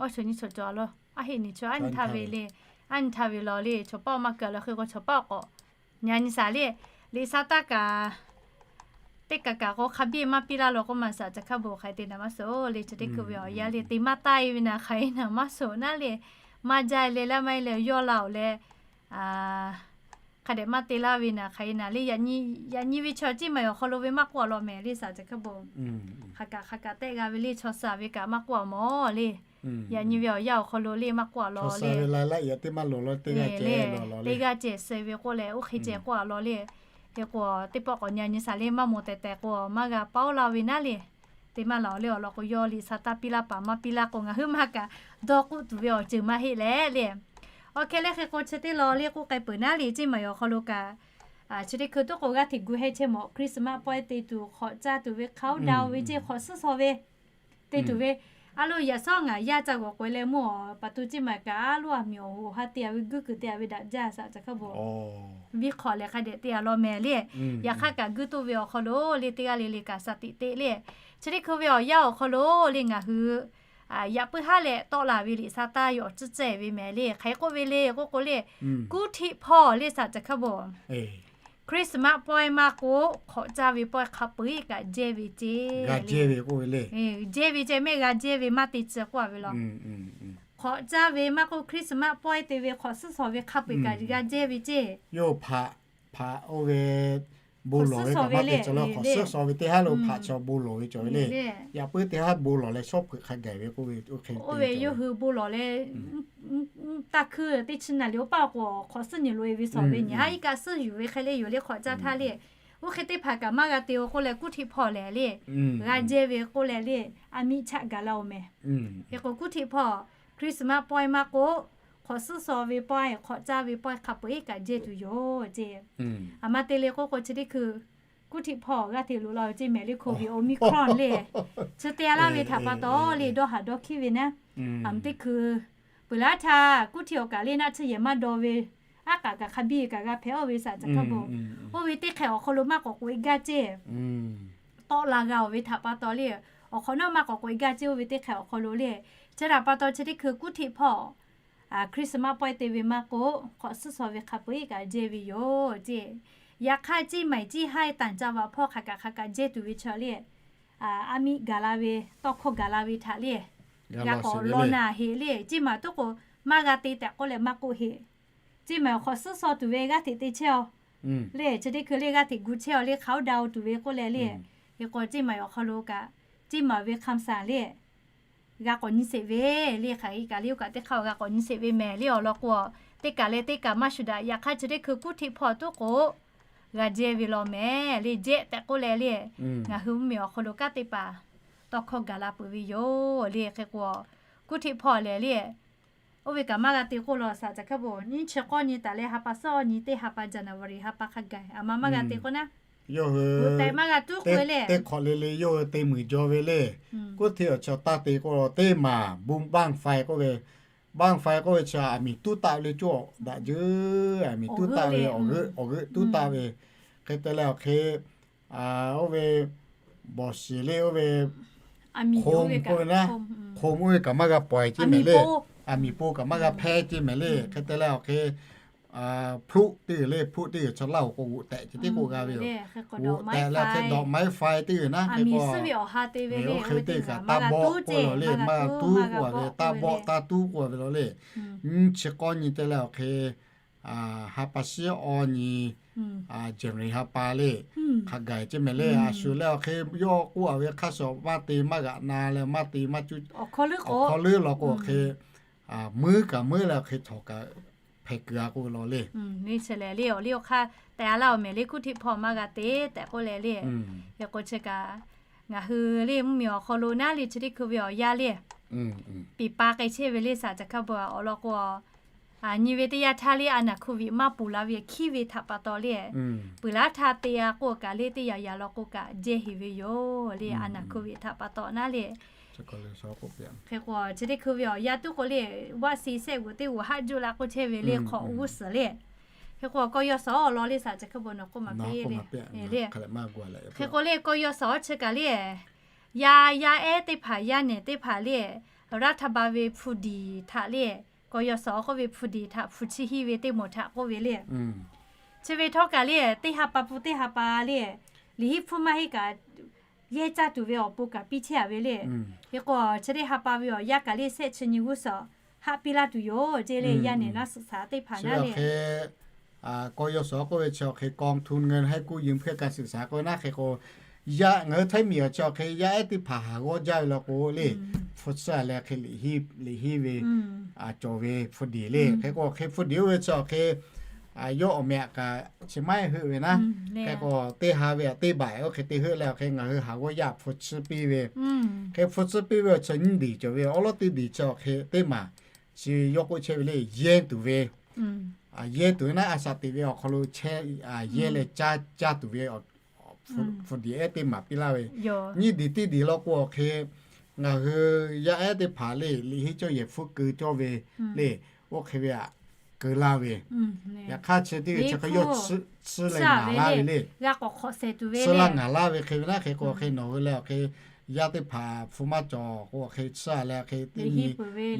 aˉ nyi chaw cawˬ a law, aˉ nyi htaˇ ve le, aˉ nyi htaˇ ve law le, chaw paˆ maˇ kaˬ law hk'e k'o chaw paˆ k'awꞈ nyi nyi shaˍ le, Liꞈ shaˍ taˇ kaꞈ teˇ kaˬ kaꞈ k'o hk'a biˇ maˇ piˇ laˇ lo k'oˆ ma shaˍ ca hk'a bvuhꞈ hk'aˬ hk'e te naˍ maˇ suh le. Chi teˇ hkui ve awˬ yanˇ le te maˇ taˆ-e ve naˍ hk'aˬ hk'e naˍ maˇ suh naˉ le, maˇ jaˇ le laˇ maˇ e leh yawˇ la-oˬ leh, hk'a dehꞈ maˇ te laˇ ve naˍ hk'aˬ hk'e naˍ le. Yaꞈ nyi ve chaw ceˇ maˬ awˬ hk'aw lo ve maˇ k'oˆ a law mehˍ le shaˍ ca hk'a bvuhꞈ, hk'aˬ kaꞈ hk'aˬ kaꞈ tehˆ g'a ve le chaw suh ve kaꞈ maˇ k'oˆ a mawˬ le. Yaꞈ nyi ve awˬ yanˇ awˬ hk'aw lo le maˇ k'oˆ a law le, teˇ g'aˇ ceh suh ve k'oˆ leh oˇ hk'e ceh k'oˆ a law le. Hk'e k'o teˇ pawˆ k'awꞈ nyi nyi shaˍ le maˇ moˍ tehˬ tehˬ k'o maˇ g'a paoˉ laˇ ve naˉ le. Te maˇ laˬ le awˬ lawn k'o yawˇ Liꞈ shaˍ taˇ piˇ laˇ paˍ maˇ piˇ laˇ k'o ngaˬ hui maˇ kaꞈ dawˇ k'oˆ tuˬ ve awˬ ceuˬ maˇ heˆ leh le. Awˬ hk'e leh hk'e k'o chi teˇ law le k'oˆ k'ai peuˬ naˉ le ceˇ maˬ awˬ hk'aw lo kaꞈ, chi teˇ hkui tuˉ k'o g'aˇ hteꞈ gu heh chehˇ mawˬ Christmas pawehˇ te tuˬ hk'awꞈ caˇ tuˬ ve countdown ve ceˇ hk'awꞈ suhˉ shaw ve te tuˬ ve, a lo yaꞈ shawˉ ngaˬ yaˇ ca g'awˬ k'oꞈ e leh mawˬ pa tu ceˇ maˬ kaꞈ a loˉ a miˬ awˬ hoꞈ awˬ ha te a ve guiˇ kuiˬ te a ve daꞈ jaˇ shaˍ ca hk'a bvuhꞈ, viˇ hk'awꞈ leh hk'a dehꞈ te a law mehˍ le. Yaꞈ hk'aˇ kaꞈ guiˇ toˇ ve awˬ hk'aw lo le teˇ g'aˇ le le kaꞈ shaˍ tiꞈ te le. Chi teˇ hkui ve awˬ yanˇ awˬ hk'aw lo le ngaˬ hui yaꞈ puiˉ haˉ leh tawˆ la ve Liꞈ shaˍ taˇ yawˬ tcuhˉ cehˬ ve mehˍ le. Hk'aˬ hk'e k'oˆ ve le k'oˆ k'o le, kuˇ htiˆ hpawˇ le shaˍ ca hk'a bvuhꞈ Christmas pawehˇ maˇ k'oˆ, hk'awꞈ caˇ ve pawehˇ hk'a peu-eˬ kaꞈ jehˇ ve ceˇ. Jehˇ ve ceˇ mehˆ g'a jehˇ ve maˇ te tcuh k'oˆ a ve law. Hk'awꞈ caˇ ve maˇ k'oˆ, Christmas pawehˇ te ve hk'awꞈ suhˉ shaw ve hk'a peu-eˬ kaꞈ g'a jehˇ ve ceˇ. Yawˇ hpaꞈ, hpaꞈ oˇ ve bon lawˬ ve kaꞈ maˇ te tcuh la, hk'awꞈ suhˉ shaw ve teˇ haˉ lo hpaꞈ chaw bon lawˬ ve cawˬ ve le. Yaꞈ puiˉ teˇ haˉ bon lawˬ leh shawˉ hpeuꞈ hk'a gaˬ ve k'oˆ ve, oˇ hk'e ve yawˇ hui bon lawˬ leh taˇ hkuiˇ teˇ chi naˍ liꞈ oˇ paˆ k'o hk'awꞈ suhˉ nyi loꞈ e ve shawˍ ve nyi a iˉ kaˆ suhˉ yuˬ ve hk'e le yoˬ le hk'awꞈ caˇ htaˇ le. Oˇ hk'e teˇ hpaˍ kaꞈ maˇ g'a te-o k'oˆ leh kuˇ htiˆ hpawˇ lehˬ le, g'a jehˇ ve k'oˆ leh le, a miˇ chaˆ gaˬ la-oˬ mehˍ. Hk'e k'o kuˇ htiˆ hpawˇ Christmas pawehˇ maˇ k'oˆ, hk'awꞈ suhˉ shaw ve pawehˇ, hk'awꞈ caˇ ve pawehˇ hk'a peu-eˬ kaꞈ jehˇ tuˬ yoˬ ceˇ. A ma te le k'oˆ k'o chi teˇ hkui kuˇ htiˆ hpawˇ g'aˇ hteꞈ loꞈ la ve ceˇ mehˍ le, COVID Omicron le. Chi te a laˇ ve htaꞈ pa taw le, dawˇ haˍ dawˇ hkiˉ ve naˉ, a mvuhˇ teˇ hkui peuˬ laˇ htaˇ kuˇ htiˆ awˬ kaꞈ le naˆ tsuhˇ yehˬ maˇ daw ve, aˉ k'aꞈ kaꞈ hk'a biˇ kaꞈ g'a hpehꞈ oˇ ve saˍ caꞈ hkaˇ bon, oˇ ve teˇ hk'e awˬ hk'aw lo maˇ k'awꞈ k'oꞈ e gaˇ ceˇ. Tawˆ la g'a oˬ ve htaꞈ pa taw le, awˬ hk'awꞈ nawˉ maˇ k'awꞈ k'oꞈ e gaˇ ceˇ oˇ ve teˇ hk'e awˬ hk'aw lo le. Chi htaꞈ pa taw chi teˇ hkui kuˇ htiˆ hpawˇ Christmas pawehˇ te ve maˇ k'oˆ, hk'awꞈ suhˉ shaw ve hk'a peu-eˬ kaꞈ jehˇ ve yoˬ ceˇ. Yaꞈ hk'aˇ ceˇ maiˍ ceˇ haiˇ tanˍ ca vaꞈ hpawˇ hk'aˬ kaꞈ hk'aˬ kaꞈ jehˇ tuˬ ve chaw le, a miˆ gaˬ la ve, tawˇ hkawˇ gaˬ la ve htaꞈ le, g'a k'awꞈ law na heꞈ le. Ceˇ maiˍ tuˉ k'o maˇ g'a te tehꞈ k'oˆ leh maˇ k'oˆ heꞈ. Ceˇ maiˍ awˬ hk'awꞈ suhˉ shaw tuˬ ve g'aˇ hteꞈ te chehˇ aw le, chi teˇ hkui le g'aˇ hteꞈ gu chehˇ aw le, countdown tuˬ ve k'oˆ leh le. Hk'e k'o ceˇ maiˍ awˬ hk'aw lo kaꞈ, ceˇ maiˍ ve hk'aˇ saˍ le g'a k'awꞈ nyi sheˍ ve le, hk'aˬ hk'e kaꞈ le oˇ kaꞈ teˇ hk'aˇ g'a k'awꞈ nyi sheˍ ve mehˍ le awˬ lawn k'o, teˇ kaꞈ leh teˇ kaꞈ maˇ shuˍ daꞈ. Yaꞈ hk'aˇ chi teˇ hkui kuˇ htiˆ hpawˇ tuˉ k'o g'a jehˇ ve law mehˍ le, jehˇ tehꞈ k'oˆ leh le. Ngaˬ hui mvuhˇ miˬ awˬ hk'aw lo kanˉ teˇ hpaˍ tawˇ hkawˇ gaˬ la peuˬ ve yoˬ le. Hk'e k'o kuˇ htiˆ hpawˇ lehˬ le, oˇ ve kaꞈ maˇ g'a te k'oˆ law saˍ caꞈ hkaˇ bon, nyiˇ chi k'awˇ nyi taˍ leh ha pa suhˉ awˇ nyi teˇ ha pa January ha pa hk'a gaˬ a ma maˇ g'a te k'oˆ naˉ, yawˇ hui tehꞈ maˇ g'a tuˉ k'oˆ ve le. Teˇ hk'awꞈ le le yawˇ hui te muiˬ jaw ve le. Kuˇ htiˆ awˬ chi taˇ te k'o teˇ maˬ bon บั้งไฟ k'oˆ ve, บั้งไฟ k'oˆ ve chi aˬ miˍ tuˉ taˆ ve le, coˇ daꞈ jeuˬ aˬ miˍ tuˉ taˆ ve, awˬ g'euˆ tuˉ taˆ ve. Hk'e te leh awˬ hk'e oˇ ve bawˬ shiˍ le, oˇ ve hk'om k'oˆ ve naˉ, hk'om oˇ ve kaꞈ maˇ g'a pawehˬ ceˇ mehˍ le. Aˬ miˍ po kaꞈ maˇ g'a hpehˇ ceˇ mehˍ le. Hk'e te leh awˬ hk'e hpluˆ teˇ g'uiˬ le, hpluˆ teˇ g'uiˬ chaw laˇ oˬ k'o g'oꞈ tehꞈ chi teˇ k'oˆ g'a ve yoˬ. G'oꞈ tehꞈ leh hk'e dawꞈ maiˉ faiˇ teˇ g'uiˬ naˉ, hk'e k'o oˇ hk'e teˇ kaꞈ taˇ bawˆ k'oˆ ve law le, maˇ g'a tuˉ k'oˆ ve, taˇ bawˆ taˇ tuˉ k'oˆ ve law le. Nyiˇ chi k'awˇ nyi te leh awˬ hk'e ha pa shiˉ awˇ nyi January ha pa le, hk'a gaˬ ceˇ mehˍ le. A shuˍ leh awˬ hk'e yawˇ k'oˆ a ve hk'a shuˍ maˇ te maˇ g'aꞈ na leh maˇ te maˇ cuˇ awˬ hk'aw leuˉ lawˬ k'o awˬ hk'e muiˉ kaꞈ muiˉ leh awˬ hk'e htawnˍ kaꞈ hpehꞈ kuiˬ a k'oˆ ve law le. Nyi chi lehˬ le awˬ liˇ awˬ hk'aˇ tehꞈ a laˇ awˬ mehˍ le, kuˇ htiˆ hpawˇ maˇ g'a te tehꞈ k'oˆ leh le. Hk'e k'o chi kaꞈ ngaˬ hui le mvuhˇ miˬ awˬ hk'aw lo naˉ le chi teˇ hkui ve awˬ yanˇ le, piˍ pa k'ai chehˇ ve le saˍ caꞈ hkaˇ bon awˬ lawn k'o, nyi ve teˇ yanˇ htaˇ le a naˍ โควิด maˇ ponˬ la ve hkiˉ ve htaꞈ pa taw le, peuˬ laˉ htaˇ te a k'oˆ kaꞈ le teˇ yanˇ yanˇ law k'o kaꞈ jehˇ heˍ ve yoˬ le, a naˍ โควิด htaꞈ pa taw naˉ le. Hk'e k'o chi teˇ hkui ve awˬ yanˇ tuˉ k'o le, วัคซีน sehˆ g'uˬ teˇ g'uˬ haˆ juˆ la k'oˆ chehˇ ve le hk'awꞈ g'uˇ suhˍ le. Hk'e k'o k'aw yaw shawˍ awˬ lawn le saˍ caꞈ hkaˇ bon nawˬ k'oˆ maˍ piˇ le. Hk'e k'o le k'aw yaw shawˍ chi kaꞈ le, yaˇ yaˇ ehˉ teˇ hpaˍ yaˇ nehˬ teˇ hpaˍ le, รัฐบาล ve hpu diˍ htaꞈ le, k'aw yaw shawˍ k'oˆ ve hpu diˍ htaꞈ hpu chi hiˇ ve teˇ moˍ htaꞈ k'oˆ ve le. Chi ve htawˇ kaꞈ le teˇ ha pa pu teˇ ha pa le, liꞈ hiˉ hpfuhˇ maˇ heˆ kaꞈ yehˇ caˇ tuˬ ve awˬ pon kaꞈ piˇ chehˇ a ve le. Hk'e k'o chi teˇ ha pa ve awˬ yanˇ kaꞈ le sehˆ chi nyi g'uˇ suhˍ haˆ piˇ laˇ tuˬ yoˬ ceˇ le, yaˇ nehˬ naˆ suhˍ shaˍ teˇ hpaˍ naˉ le. K'aw yaw shawˍ k'oˆ ve chi awˬ hk'e กองทุนเงินให้กู้ยืมเพื่อการศึกษา k'oˆ ve naˉ, hk'e k'o yaˇ ngaˬ hui Htaiˇ miˬ awˬ chi awˬ hk'e yaˇ ehˉ teˇ hpaˍ haˍ g'awˇ jaˇ ve law k'o le, hpu tsuhˇ a leh hk'e liꞈ hiˉ ve cawˬ ve hpu diˍ le. Hk'e k'o hk'e hpu diˍ oˇ ve chi awˬ hk'e yawˇ awˬ meh aꞈ kaꞈ chi maiˉ heuˆ ve naˉ, hk'e k'o teˇ ha ve aꞈ teˇ baˬ oˇ hk'e te heuˆ leh awˬ hk'e ngaˬ hui haˍ g'awˇ yaˇ hpu tsuhˇ piˇ ve. Hk'e hpu tsuhˇ piˇ ve awˬ chi nyiˇ diˍ cawˬ ve, awˉ lawˉ teˇ diˍ chi awˬ hk'e teˇ maˬ chi yawˇ k'oˆ chehˇ ve le, yehˇ tuˬ ve, yehˇ tuˬ ve naˉ, a shaꞈ teꞈ ve awˬ hk'aw lo chehˇ yehˇ leh caˇ caˇ tuˬ ve hpu diˍ ehˉ teˇ maˬ piˇ laˇ ve. Nyiˇ diˍ teˇ diˍ law k'o awˬ hk'e ngaˬ hui yaˇ ehˉ teˇ hpaˍ le, liꞈ hiˉ cawˇ yehˬ hpfuhˇ keu cawˇ ve le, oˇ hk'e ve aꞈ keu laˇ ve. Yaꞈ hk'aˇ chi teˇ ve chi hk'e yawˇ tsuhˇ leh ngaˬ laˇ ve le, tsuhˇ laˇ ngaˬ laˇ ve hk'e ve naˉ, hk'e k'o hk'e nawˬ hui leh awˬ hk'e yaˇ teˇ hpaˍ hpu maˇ cawˬ k'o awˬ hk'e tsuhˇ a leh hk'e teˇ nyi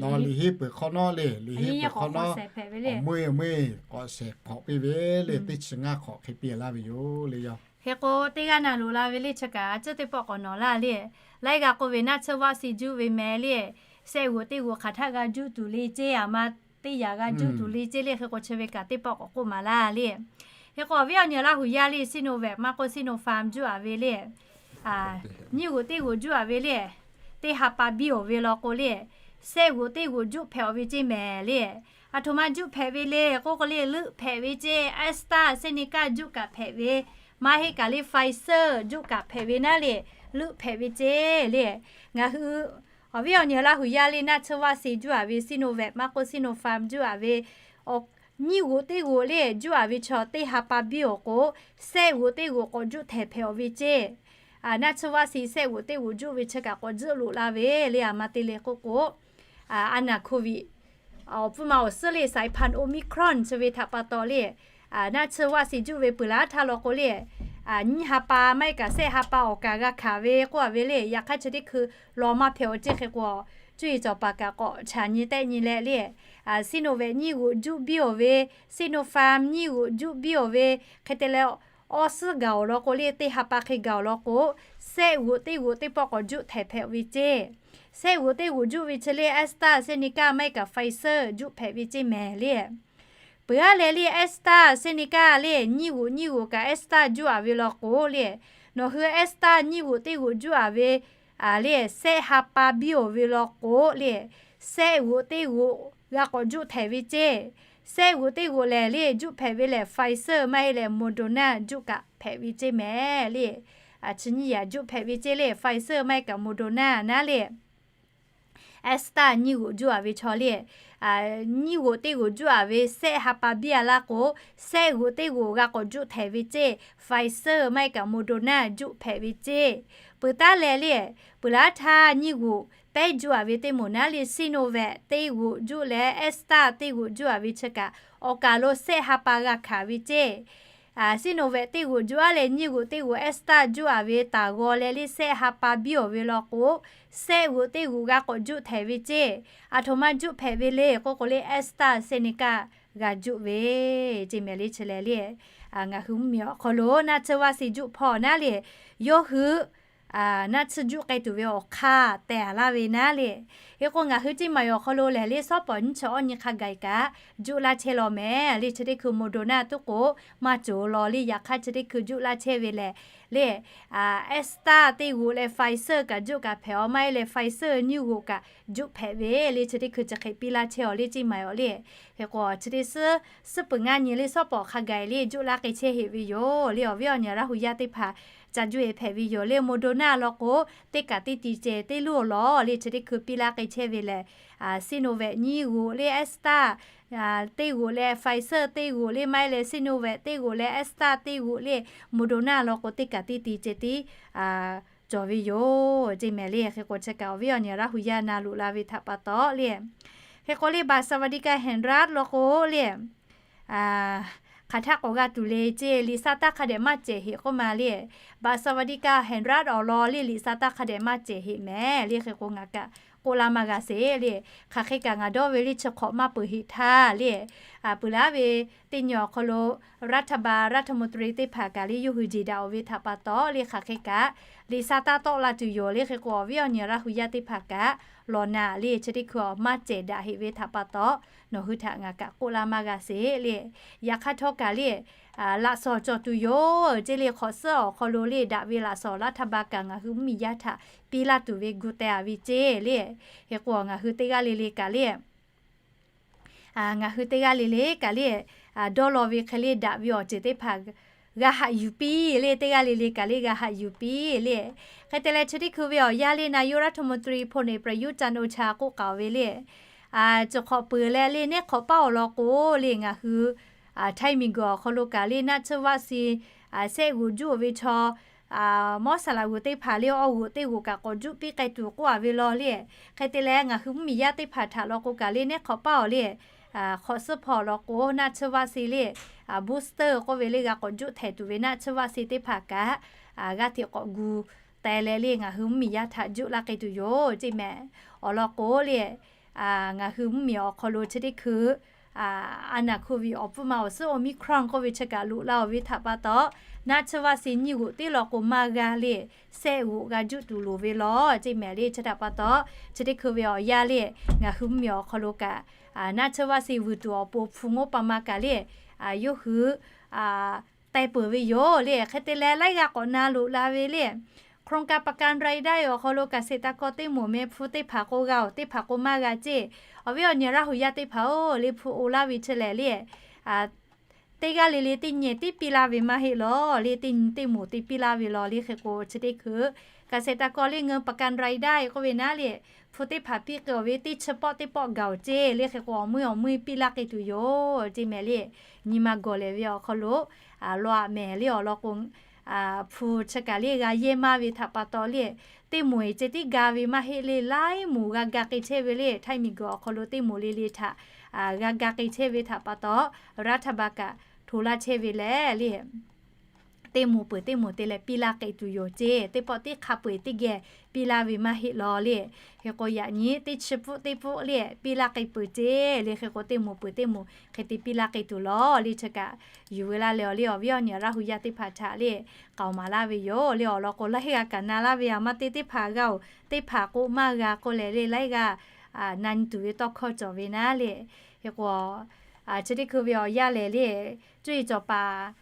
nawˬ liꞈ hiˉ peuˬ hk'awꞈ nawˉ le, liꞈ hiˉ peuˬ hk'awꞈ nawˉ awˬ meuˇ awˬ meuˇ k'awꞈ shehˍ hk'awꞈ piˇ ve le, teˇ chi ngaˇ hk'awꞈ hk'e piˇ laˇ ve yoˬ le. Yawˇ hk'e k'o teˇ g'aˇ na loꞈ la ve le chi kaꞈ a ciˉ teˇ pawˆ k'awꞈ nawˬ laˇ le. Laiˉ g'a k'oˆ ve naˆ tsuhˇ vaˆ si juˆ ve meh le, sehˆ g'oꞈ teˇ g'oꞈ hk'aˬ htaˆ g'a juˆ tuˬ le ceˇ, a ma teˇ yaꞈ g'a juˆ tuˬ le ceˇ le. Hk'e k'o chi ve kaꞈ teˇ pawˆ k'awꞈ k'oˆ maˍ laˇ le. Hk'e k'o awˬ viˉ awˬ nyi Laˇ huˍ yaˇ le Sinovac maˇ k'oˆ Sinopharm juˆ a ve le, nyiˇ g'oꞈ teˇ g'oꞈ juˆ a ve le, teˇ ha pa biˇ awˬ ve law k'o le, sehˆ g'oꞈ teˇ g'oꞈ juˆ hpehꞈ awˬ ve ceˇ mehˍ le. A htoꞈ ma juˆ hpehꞈ ve le k'oˆ k'o le, leuˆ hpehꞈ ve ceˇ. AstraZeneca juˆ kaꞈ hpehꞈ ve, maˇ heˆ kaꞈ le Pfizer juˆ kaꞈ hpehꞈ ve naˉ le, leuˆ hpehꞈ ve ceˇ le. Ngaˬ hui awˬ viˉ awˬ nyi Laˇ huˍ yaˇ le naˆ tsuhˇ vaˆ si juˆ a ve Sinovac maˇ k'oˆ Sinopharm juˆ a ve, awˬ Nyiˇ g'oꞈ teˇ g'oꞈ le juˇ-a ve chaw teˇ ha pa biˇ awˬ k'o, sehˆ g'oꞈ teˇ g'oꞈ k'awꞈ juˇ htehˍ hpehꞈ-aˬ ve ceˇ. Naˆ tsuhˇ vaˆ si sehˆ g'oꞈ teˇ g'oꞈ juˇ ve chi kaꞈ k'awꞈ juˇ loꞈ la ve le, a ma te le k'oˆ k'o, a naˍ โควิด awˬ pfuhˇ ma awˬ suhˉ le สายพันธุ์ Omicron chi ve htaꞈ pa taw le, naˆ tsuhˇ vaˆ si juˇ ve peuˬ laˇ htaˇ law k'o le, nyiˇ ha pa maˇ heˆ kaꞈ sehˆ ha pa awˬ kaˍ g'a hkanˍ ve k'oˆ-a ve le. Yaꞈ hk'aˇ chi teˇ hkui law maˇ hpehꞈ-aˬ ceˇ hk'e k'o, cuˇ yiˍ cawˬ paˍ kaꞈ k'awꞈ chaꞈ nyi tehˆ nyi leh le, Sinovac nyiˇ g'oꞈ juˇ biˇ-aˬ ve, Sinopharm nyiˇ g'oꞈ juˇ biˇ-aˬ ve, hk'e te leh awˇ suhˉ gaˬ-aˬ law k'o le, teˇ ha pa hk'e gaˬ-aˬ law k'o, sehˆ g'oꞈ teˇ g'oꞈ teˇ pawˆ k'awꞈ juˇ htehˍ hpehꞈ ve ceˇ. Sehˆ g'oꞈ teˇ g'oꞈ juˇ ve chi le AstraZeneca maˇ heˆ kaꞈ Pfizer juˇ hpehꞈ ve ceˇ mehˍ le. Peuˬ-a leh le AstraZeneca le nyiˇ g'oꞈ nyiˇ g'oꞈ kaꞈ AstraZeneca juˇ-a ve law k'o le, nawˬ hui AstraZeneca nyiˇ g'oꞈ teˇ g'oꞈ juˇ-a ve le sehˆ ha pa biˇ-aˬ ve law k'o le, sehˆ g'oꞈ teˇ g'oꞈ g'a k'awꞈ juˇ htehˍ ve ceˇ. Sehˆ g'oꞈ teˇ g'oꞈ lehˬ le juˇ hpehꞈ ve lehˬ Pfizer maˇ heˆ leh Moderna juˇ kaꞈ hpehꞈ ve ceˇ mehˍ le. Chi nyiˇ yaꞈ juˇ hpehꞈ ve ceˇ le, Pfizer maˇ heˆ kaꞈ Moderna naˉ le. AstraZeneca nyiˇ g'oꞈ juˇ-a ve chaw le, nyiˇ g'oꞈ teˇ g'oꞈ juˇ-a ve sehˆ ha pa biˇ-a laˇ k'o, sehˆ g'oꞈ teˇ g'oꞈ g'a k'awꞈ juˇ htehˍ ve ceˇ, Pfizer maˇ heˆ kaꞈ Moderna juˇ hpehꞈ ve ceˇ. Peuˬ taˉ leh le, peuˬ laˇ htaˇ nyiˇ g'oꞈ pehˉ juˇ-a ve teˇ moˍ naˉ le Sinovac teˇ g'oꞈ juˇ leh Astra teˇ g'oꞈ juˇ-a ve chi kaꞈ awˬ kaˍ lo sehˆ ha pa g'a hkanˍ ve ceˇ. Sinovac teˇ g'oꞈ juˇ-a leh nyiˇ g'oꞈ teˇ g'oꞈ Astra juˇ-a ve taˍ g'aw leh le sehˆ ha pa biˇ-aˬ ve law k'o, sehˆ g'oꞈ teˇ g'oꞈ g'a k'awꞈ juˇ htehˍ ve ceˇ. Aˬ htoꞈ ma juˇ hpehꞈ ve le k'oˆ k'o le AstraZeneca g'a juˇ ve ceˇ mehˍ le. Chi lehˬ le, ngaˬ hui mvuhˇmiˬ awˬ hk'aw lo naˆ tsuhˇ vaˆ si juˇ hpawˇ naˉ le, yawˇ hui naˆ tsuhˇ juˇ k'ai tuˬ ve awˬ hk'aˇ tehꞈ-a laˇ ve naˉ le. Hk'e k'o ngaˬ hui ceˇ maˬ awˬ hk'aw lo lehˬ le shawˉ pawˍ nyiˇ chi awˇ nyi hk'a gaˬ kaꞈ juˇ laˇ chehˇ law mehˍ le. Chi teˇ hkui Moderna tuˉ k'o maˇ cawˬ law le. Yaꞈ hk'aˇ chi teˇ hkui juˇ laˇ chehˇ ve lehˬ le, Astra teˇ g'oꞈ leh Pfizer kaꞈ juˇ kaꞈ hpehꞈ-aˬ maˇ heˆ leh Pfizer nyiˇ g'oꞈ kaꞈ juˇ hpehꞈ ve le. Chi teˇ hkui chi hk'e piˇ laˇ chehˇ-aˬ le ceˇ maˬ-aˬ le. Hk'e k'o chi teˇ suhˉ suhˉ peuˬ ngaˇ nyi le shawˉ pawˍ hk'a gaˬ le juˇ laˇ k'ai chehˇ heꞈ ve yoˬ le. Awˬ viˉ awˬ nyi Laˇ hu yaˇ teˇ hpaˍ ca juˇ-e hpehꞈ ve yoˬ le. Moderna law k'o teˇ kaꞈ teˇ ti ceh teˇ luˇ-aˬ lawˬ le. Chi teˇ hkui piˇ laˇ k'ai chehˇ ve lehˬ, Sinovac nyiˇ g'oꞈ le Astra teˇ g'oꞈ leh Pfizer teˇ g'oꞈ le maˇ heˆ leh Sinovac teˇ g'oꞈ leh Astra teˇ g'oꞈ le Moderna law k'o teˇ kaꞈ teˇ ti ceh tiˉ cawˬ ve yoˬ ceˇ mehˍ le. Hk'e k'o chi kaꞈ awˬ viˉ awˬ nyi Laˇ hu yaˇ na loꞈ la ve htaꞈ pa taw le. Hk'e k'o le บัตรสวัสดิการแห่งรัฐ law k'o le, hk'aˬ htaˆ k'awꞈ g'a tuˬ le ceˇ. Liꞈ sha taˇ hk'a dehꞈ maˇ cehˬ heꞈ k'oˆ ma le, บัตรสวัสดิการแห่งรัฐ awˬ lawn le liꞈ sha taˇ hk'a dehꞈ maˇ cehˬ heꞈ mehˍ le. Hk'e k'o ngaˬ kaꞈ k'oˆ laˇ maˇ g'a sheˍ le. Hk'aˬ hk'e kaꞈ ngaˬ dawˇ ve le chi hk'awꞈ maˇ peuˬ heꞈ htaˇ le, peuˬ laˇ ve teˇ nyi awˬ hk'aw lo รัฐบาล รัฐมนตรี teˇ hpaˍ kaꞈ le yawˇ hui jeˬ daꞈ-aˬ ve htaꞈ pa taw le hk'aˬ hk'e kaꞈ liꞈ sha taˇ tawˆ la tuˬ yoˬ le. Hk'e k'o awˬ viˉ awˬ nyi Laˇ hu yaˇ teˇ hpaˍ kaꞈ lawˬ naꞈ le. Chi teˇ hkui awˬ maˇ cehˬ daꞈ heꞈ ve htaꞈ pa taw nawˬ hui htaꞈ ngaˬ kaꞈ k'oˆ laˇ maˇ g'a sheˍ le. Yaꞈ hk'aˇ htawˇ kaꞈ le laꞈ shawnˍ cawˬ tuˬ yoˬ ceˇ le. Hk'awꞈ suhˉ awˬ hk'aw lo le daꞈ ve laꞈ shawnˍ รัฐบาล kaꞈ ngaˬ hui mvuhˇmiˬ yaˇ htaꞈ piˇ laˇ tuˬ ve gu teh-a ve ceˇ le. Hk'e k'o ngaˬ hui teˇ g'aˇ le le kaꞈ le ngaˬ hui teˇ g'aˇ le le kaꞈ le dawˇ law ve hk'e le daꞈ ve awˬ ceuˬ teˇ hpaˍ g'a haꞈ yuˬ piˇ le. Teˇ g'aˇ le le kaꞈ le g'a haꞈ yuˬ piˇ le. Hk'e te leh chi teˇ hkui ve awˬ yanˇ le นายกรัฐมนตรี พลเอกประยุทธ์ จันทร์โอชา k'oˆ k'aoˍ ve le, cawˬ hk'awꞈ peuˬ leh le neˉ hk'awꞈ paˉ awˬ lawn k'o le ngaˬ hui Htaiˇ miˬguiˬ awˬ hk'aw lo kaꞈ le naˆ tsuhˇ vaˆ si sehˆ g'oꞈ juˇ-aˬ ve chaw mawˇ saˍ laꞈ g'oˍ teˇ hpaˍ le awˬ g'oꞈ teˇ g'oꞈ kaꞈ k'awꞈ juˇ piˇ k'ai tuˬ k'oˆ-a ve law le. Hk'e te leh ngaˬ hui mvuhˇmiˬ yaˇ teˇ hpaˍ htaꞈ law k'o kaꞈ le neˉ hk'awꞈ paˉ awˬ le, hk'awꞈ suhˉ hpawˇ law k'o naˆ tsuhˇ vaˆ si le booster k'oˆ ve le g'a k'awꞈ juˇ htehˍ tuˬ ve naˆ tsuhˇ vaˆ si teˇ hpaˍ kaꞈ g'a hteꞈ k'awꞈ gu teh leh le ngaˬ hui mvuhˇmiˬ yaˇ htaꞈ juˇ laˇ k'ai tuˬ yoˬ ceˇ mehˍ. Awˬ lawn k'o le ngaˬ hui mvuhˇmiˬ awˬ hk'aw lo chi teˇ hkui a naˍ โควิด awˬ pfuhˇ ma awˬ suhˉ โอมิครอน k'oˆ ve chi kaꞈ loꞈ la-aˬ ve htaꞈ pa taw naˆ tsuhˇ vaˆ si nyiˇ g'oꞈ teˇ law k'o maˇ g'a le, sehˆ g'oꞈ g'a juˇ tuˬ loˍ ve law ceˇ mehˍ le. Chi htaꞈ pa taw chi teˇ hkui ve awˬ yanˇ le ngaˬ hui mvuhˇmiˬ awˬ hk'aw lo kaꞈ naˆ tsuhˇ vaˆ si vuiˬ tuˬ awˬ pon hpu ngoˉ pa ma kaꞈ le yawˇ hui teh peuˬ ve yoˬ le. Hk'e te leh laiˉ g'aˇ k'awꞈ na loꞈ la ve le โครงการประกันรายได้ awˬ hk'aw lo เกษตรกร teˇ moˍ meh hpu teˇ hpaˍ k'o g'a-oˬ teˇ hpaˍ k'o maˇ g'a ceˇ. Awˬ viˉ awˬ nyi Laˇ hu yaˇ teˇ hpaˍ-oˬ le hpu o laˇ ve chi lehˬ le teˇ g'aˇ le le teˇ nyi tiˉ piˇ laˇ ve maˇ heˆ lawˬ le, teˇ nyi teˇ moˍ te piˇ laˇ ve lawˬ le. Hk'e k'o chi teˇ hkui เกษตรกร le เงินประกันรายได้ k'oˆ ve naˉ le, hpu teˇ hpaˍ piˇ k'ai-oˬ ve teˇ chi pawˆ teˇ pawˆ gaˬ-oˬ ceˇ le. Hk'e k'o awˬ meuˇ awˬ meuˇ piˇ laˇ k'ai tuˬ yoˬ ceˇ mehˍ le. Nyi ma gawˬ lehˬ ve awˬ hk'aw lo law-aꞈ mehˍ le awˬ lawn k'o, hpu chi kaꞈ le g'a yehˇ maˇ ve htaꞈ pa taw le, teˇ moˍ eˬ ceh tiˉ ga ve maˇ heˆ le, laiˉ moˍ g'a ga k'ai chehˇ ve le. Htaiˇ miˬguiˬ awˬ hk'aw lo teˇ moˍ le le htaꞈ g'a ga k'ai chehˇ ve htaꞈ pa taw, รัฐบาล kaꞈ hto laˇ chehˇ ve lehˬ le, teˇ moˍ peuˬ teˇ moˍ te leh piˇ laˇ k'ai tuˬ yoˬ ceˇ. Teˇ pawˆ teˇ hk'a peu-eˬ teˇ geh piˇ laˇ ve maˇ heˆ lawˬ le. Hk'e k'o yaꞈ nyi teˇ chi pfuhˆ teˇ pfuhˆ le piˇ laˇ k'ai peuˬ ceˇ le. Hk'e k'o teˇ moˍ peuˬ teˇ moˍ hk'e te piˇ laˇ k'ai tuˬ lawˬ le. Chi kaꞈ yuˬ ve laˇ leh awˬ le awˬ viˉ awˬ nyi Laˇ hu yaˇ teˇ hpaˍ htaꞈ le k'aoˍ maˍ laˇ ve yoˬ le. Awˬ lawn k'o laiˉ g'aˇ kaꞈ na laˇ ve a maˇ te teˇ hpaˍ g'a-oˬ, teˇ hpaˍ k'o maˇ g'a k'oˆ leh le laiˉ g'aˇ na nyi tuˬ ve tawˇ hkawˇ cawˬ ve naˉ le. Hk'e k'o chi teˇ hkui ve awˬ yanˇ lehˬ le, cuˇ yiˍ cawˬ paˍ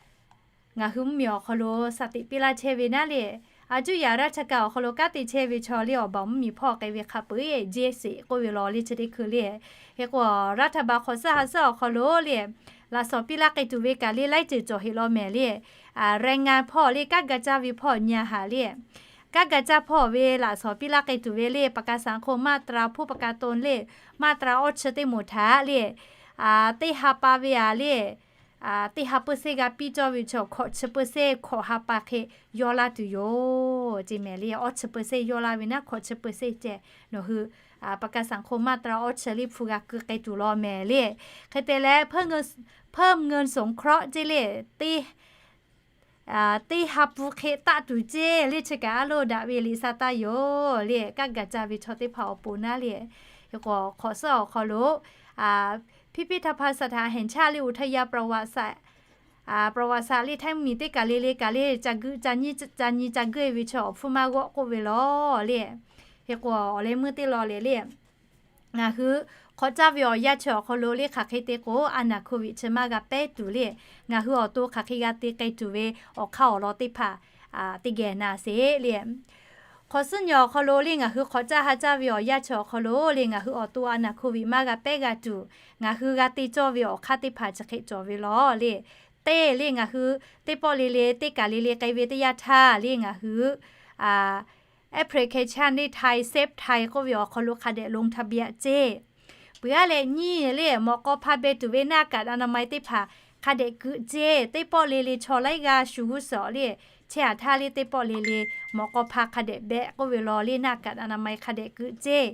ngaˬ hui mvuhˇmiˬ awˬ hk'aw lo shaˍ tiꞈ piˇ laˇ chehˇ ve naˉ le. A cuˇ yaꞈ ราชการ awˬ hk'aw lo kanˉ te chehˇ ve chaw le awˬ baˬ mvuhˇmiˬ hpawˇ k'ai ve hk'a peu-eˬ jeˇ sheˍ k'oˆ ve lawˬ le chi teˇ hkui le. Hk'e k'o รัฐบาล hk'awꞈ suhˉ ha suhˉ awˬ hk'aw lo le, laꞈ shawnˍ piˇ laˇ k'ai tuˬ ve kaꞈ le laiˉ ceuˬ cawˬ heˆ lawˬ mehˍ le. แรงงาน hpawˇ le kanˉ ga caˇ ve hpawˇ nyi a haˍ le, kanˉ ga caˇ hpawˇ ve laꞈ shawnˍ piˇ laˇ k'ai tuˬ ve le ประกันสังคม มาตรา hpu ประกันตน le, มาตรา awˇ chi teˇ moˍ htaꞈ le, teˇ ha pa ve a le, teˇ ha เปอร์เซ็นต์ g'a piˇ cawˇ ve chaw hkawꞈ chi เปอร์เซ็นต์ hkawꞈ ha pa hk'e yawˇ laˇ tuˬ yoˬ ceˇ mehˍ le. Awˇ chi เปอร์เซ็นต์ yawˇ laˇ ve naˉ hkawꞈ chi เปอร์เซ็นต์ ceh nawˬ hui ประกันสังคม มาตรา awˇ chi le hpu g'a keu k'ai tuˬ lawˬ mehˍ le. Hk'e te leh เพิ่มเงินสงเคราะห์ ceˇ le, teˇ ha pu hk'e taˆ tuˬ ceˇ le. Chi kaꞈ a loˇ daꞈ ve liꞈ sha taˇ yoˬ le. Kanˉ ga caˇ ve chaw teˇ hpaˍ awˬ pon naˉ le. Hk'e k'o hk'awꞈ suhˉ awˬ hk'aw lo พิพิธภัณฑ์สถานแห่งชาติ le อุทยานประวัติศาสตร์ ประวัติศาสตร์ le Htaiˇ miˬ teˇ kaˬ le le kaˬ le ca geuˆ ca nyi ca nyi ca geuˆ ve chaw awˬ hpfuhˇ maˇ g'awˆ k'oˆ ve lawˬ le. Hk'e k'o awˬ leh meuˇ teˇ law lehˬ le, ngaˬ hui hk'awꞈ caˇ ve awˬ yanˇ chi awˬ hk'aw lo le hk'aˬ hk'e te k'o a naˍ โควิด chi maˇ g'a pehˉ tuˬ le, ngaˬ hui awˬ to hk'aˬ hk'e g'a te k'ai tuˬ ve awˬ hk'aˇ awˬ lawn teˇ hpaˍ teˇ geh na sheˍ le. Hk'awꞈ suhˉ nyi awˬ hk'aw lo le ngaˬ hui hk'awꞈ caˇ ha caˇ ve awˬ yanˇ chi awˬ hk'aw lo le ngaˬ hui awˬ to a naˍ โควิด maˇ g'a pehˉ g'a tuˬ, ngaˬ hui g'a te cawˇ ve awˬ hk'aˇ teˇ hpaˍ chi hk'e cawˬ ve lawˬ le. Teˇ le ngaˬ hui teˇ pawˆ le le teˇ kaˬ le le k'ai ve teˇ yanˇ htaˇ le ngaˬ hui application le Thai Save Thai k'oˆ ve awˬ hk'aw lo hk'a dehꞈ ลงทะเบียน ceˇ. Peuˬ aˉ leh nyiˇ le mawꞈ k'aw hpa beh tuˬ ve หน้ากากอนามัย teˇ hpaˍ hk'a dehꞈ keu ceˇ. Teˇ pawˆ le le chaw laiˉ g'aˇ shu g'uˇ suhˍ le chehˇ aꞈ htaˇ le teˇ pawˆ le le mawꞈ k'aw hpa hk'a dehꞈ beh k'oˆ ve lawˬ le หน้ากากอนามัย hk'a dehꞈ keu ceˇ.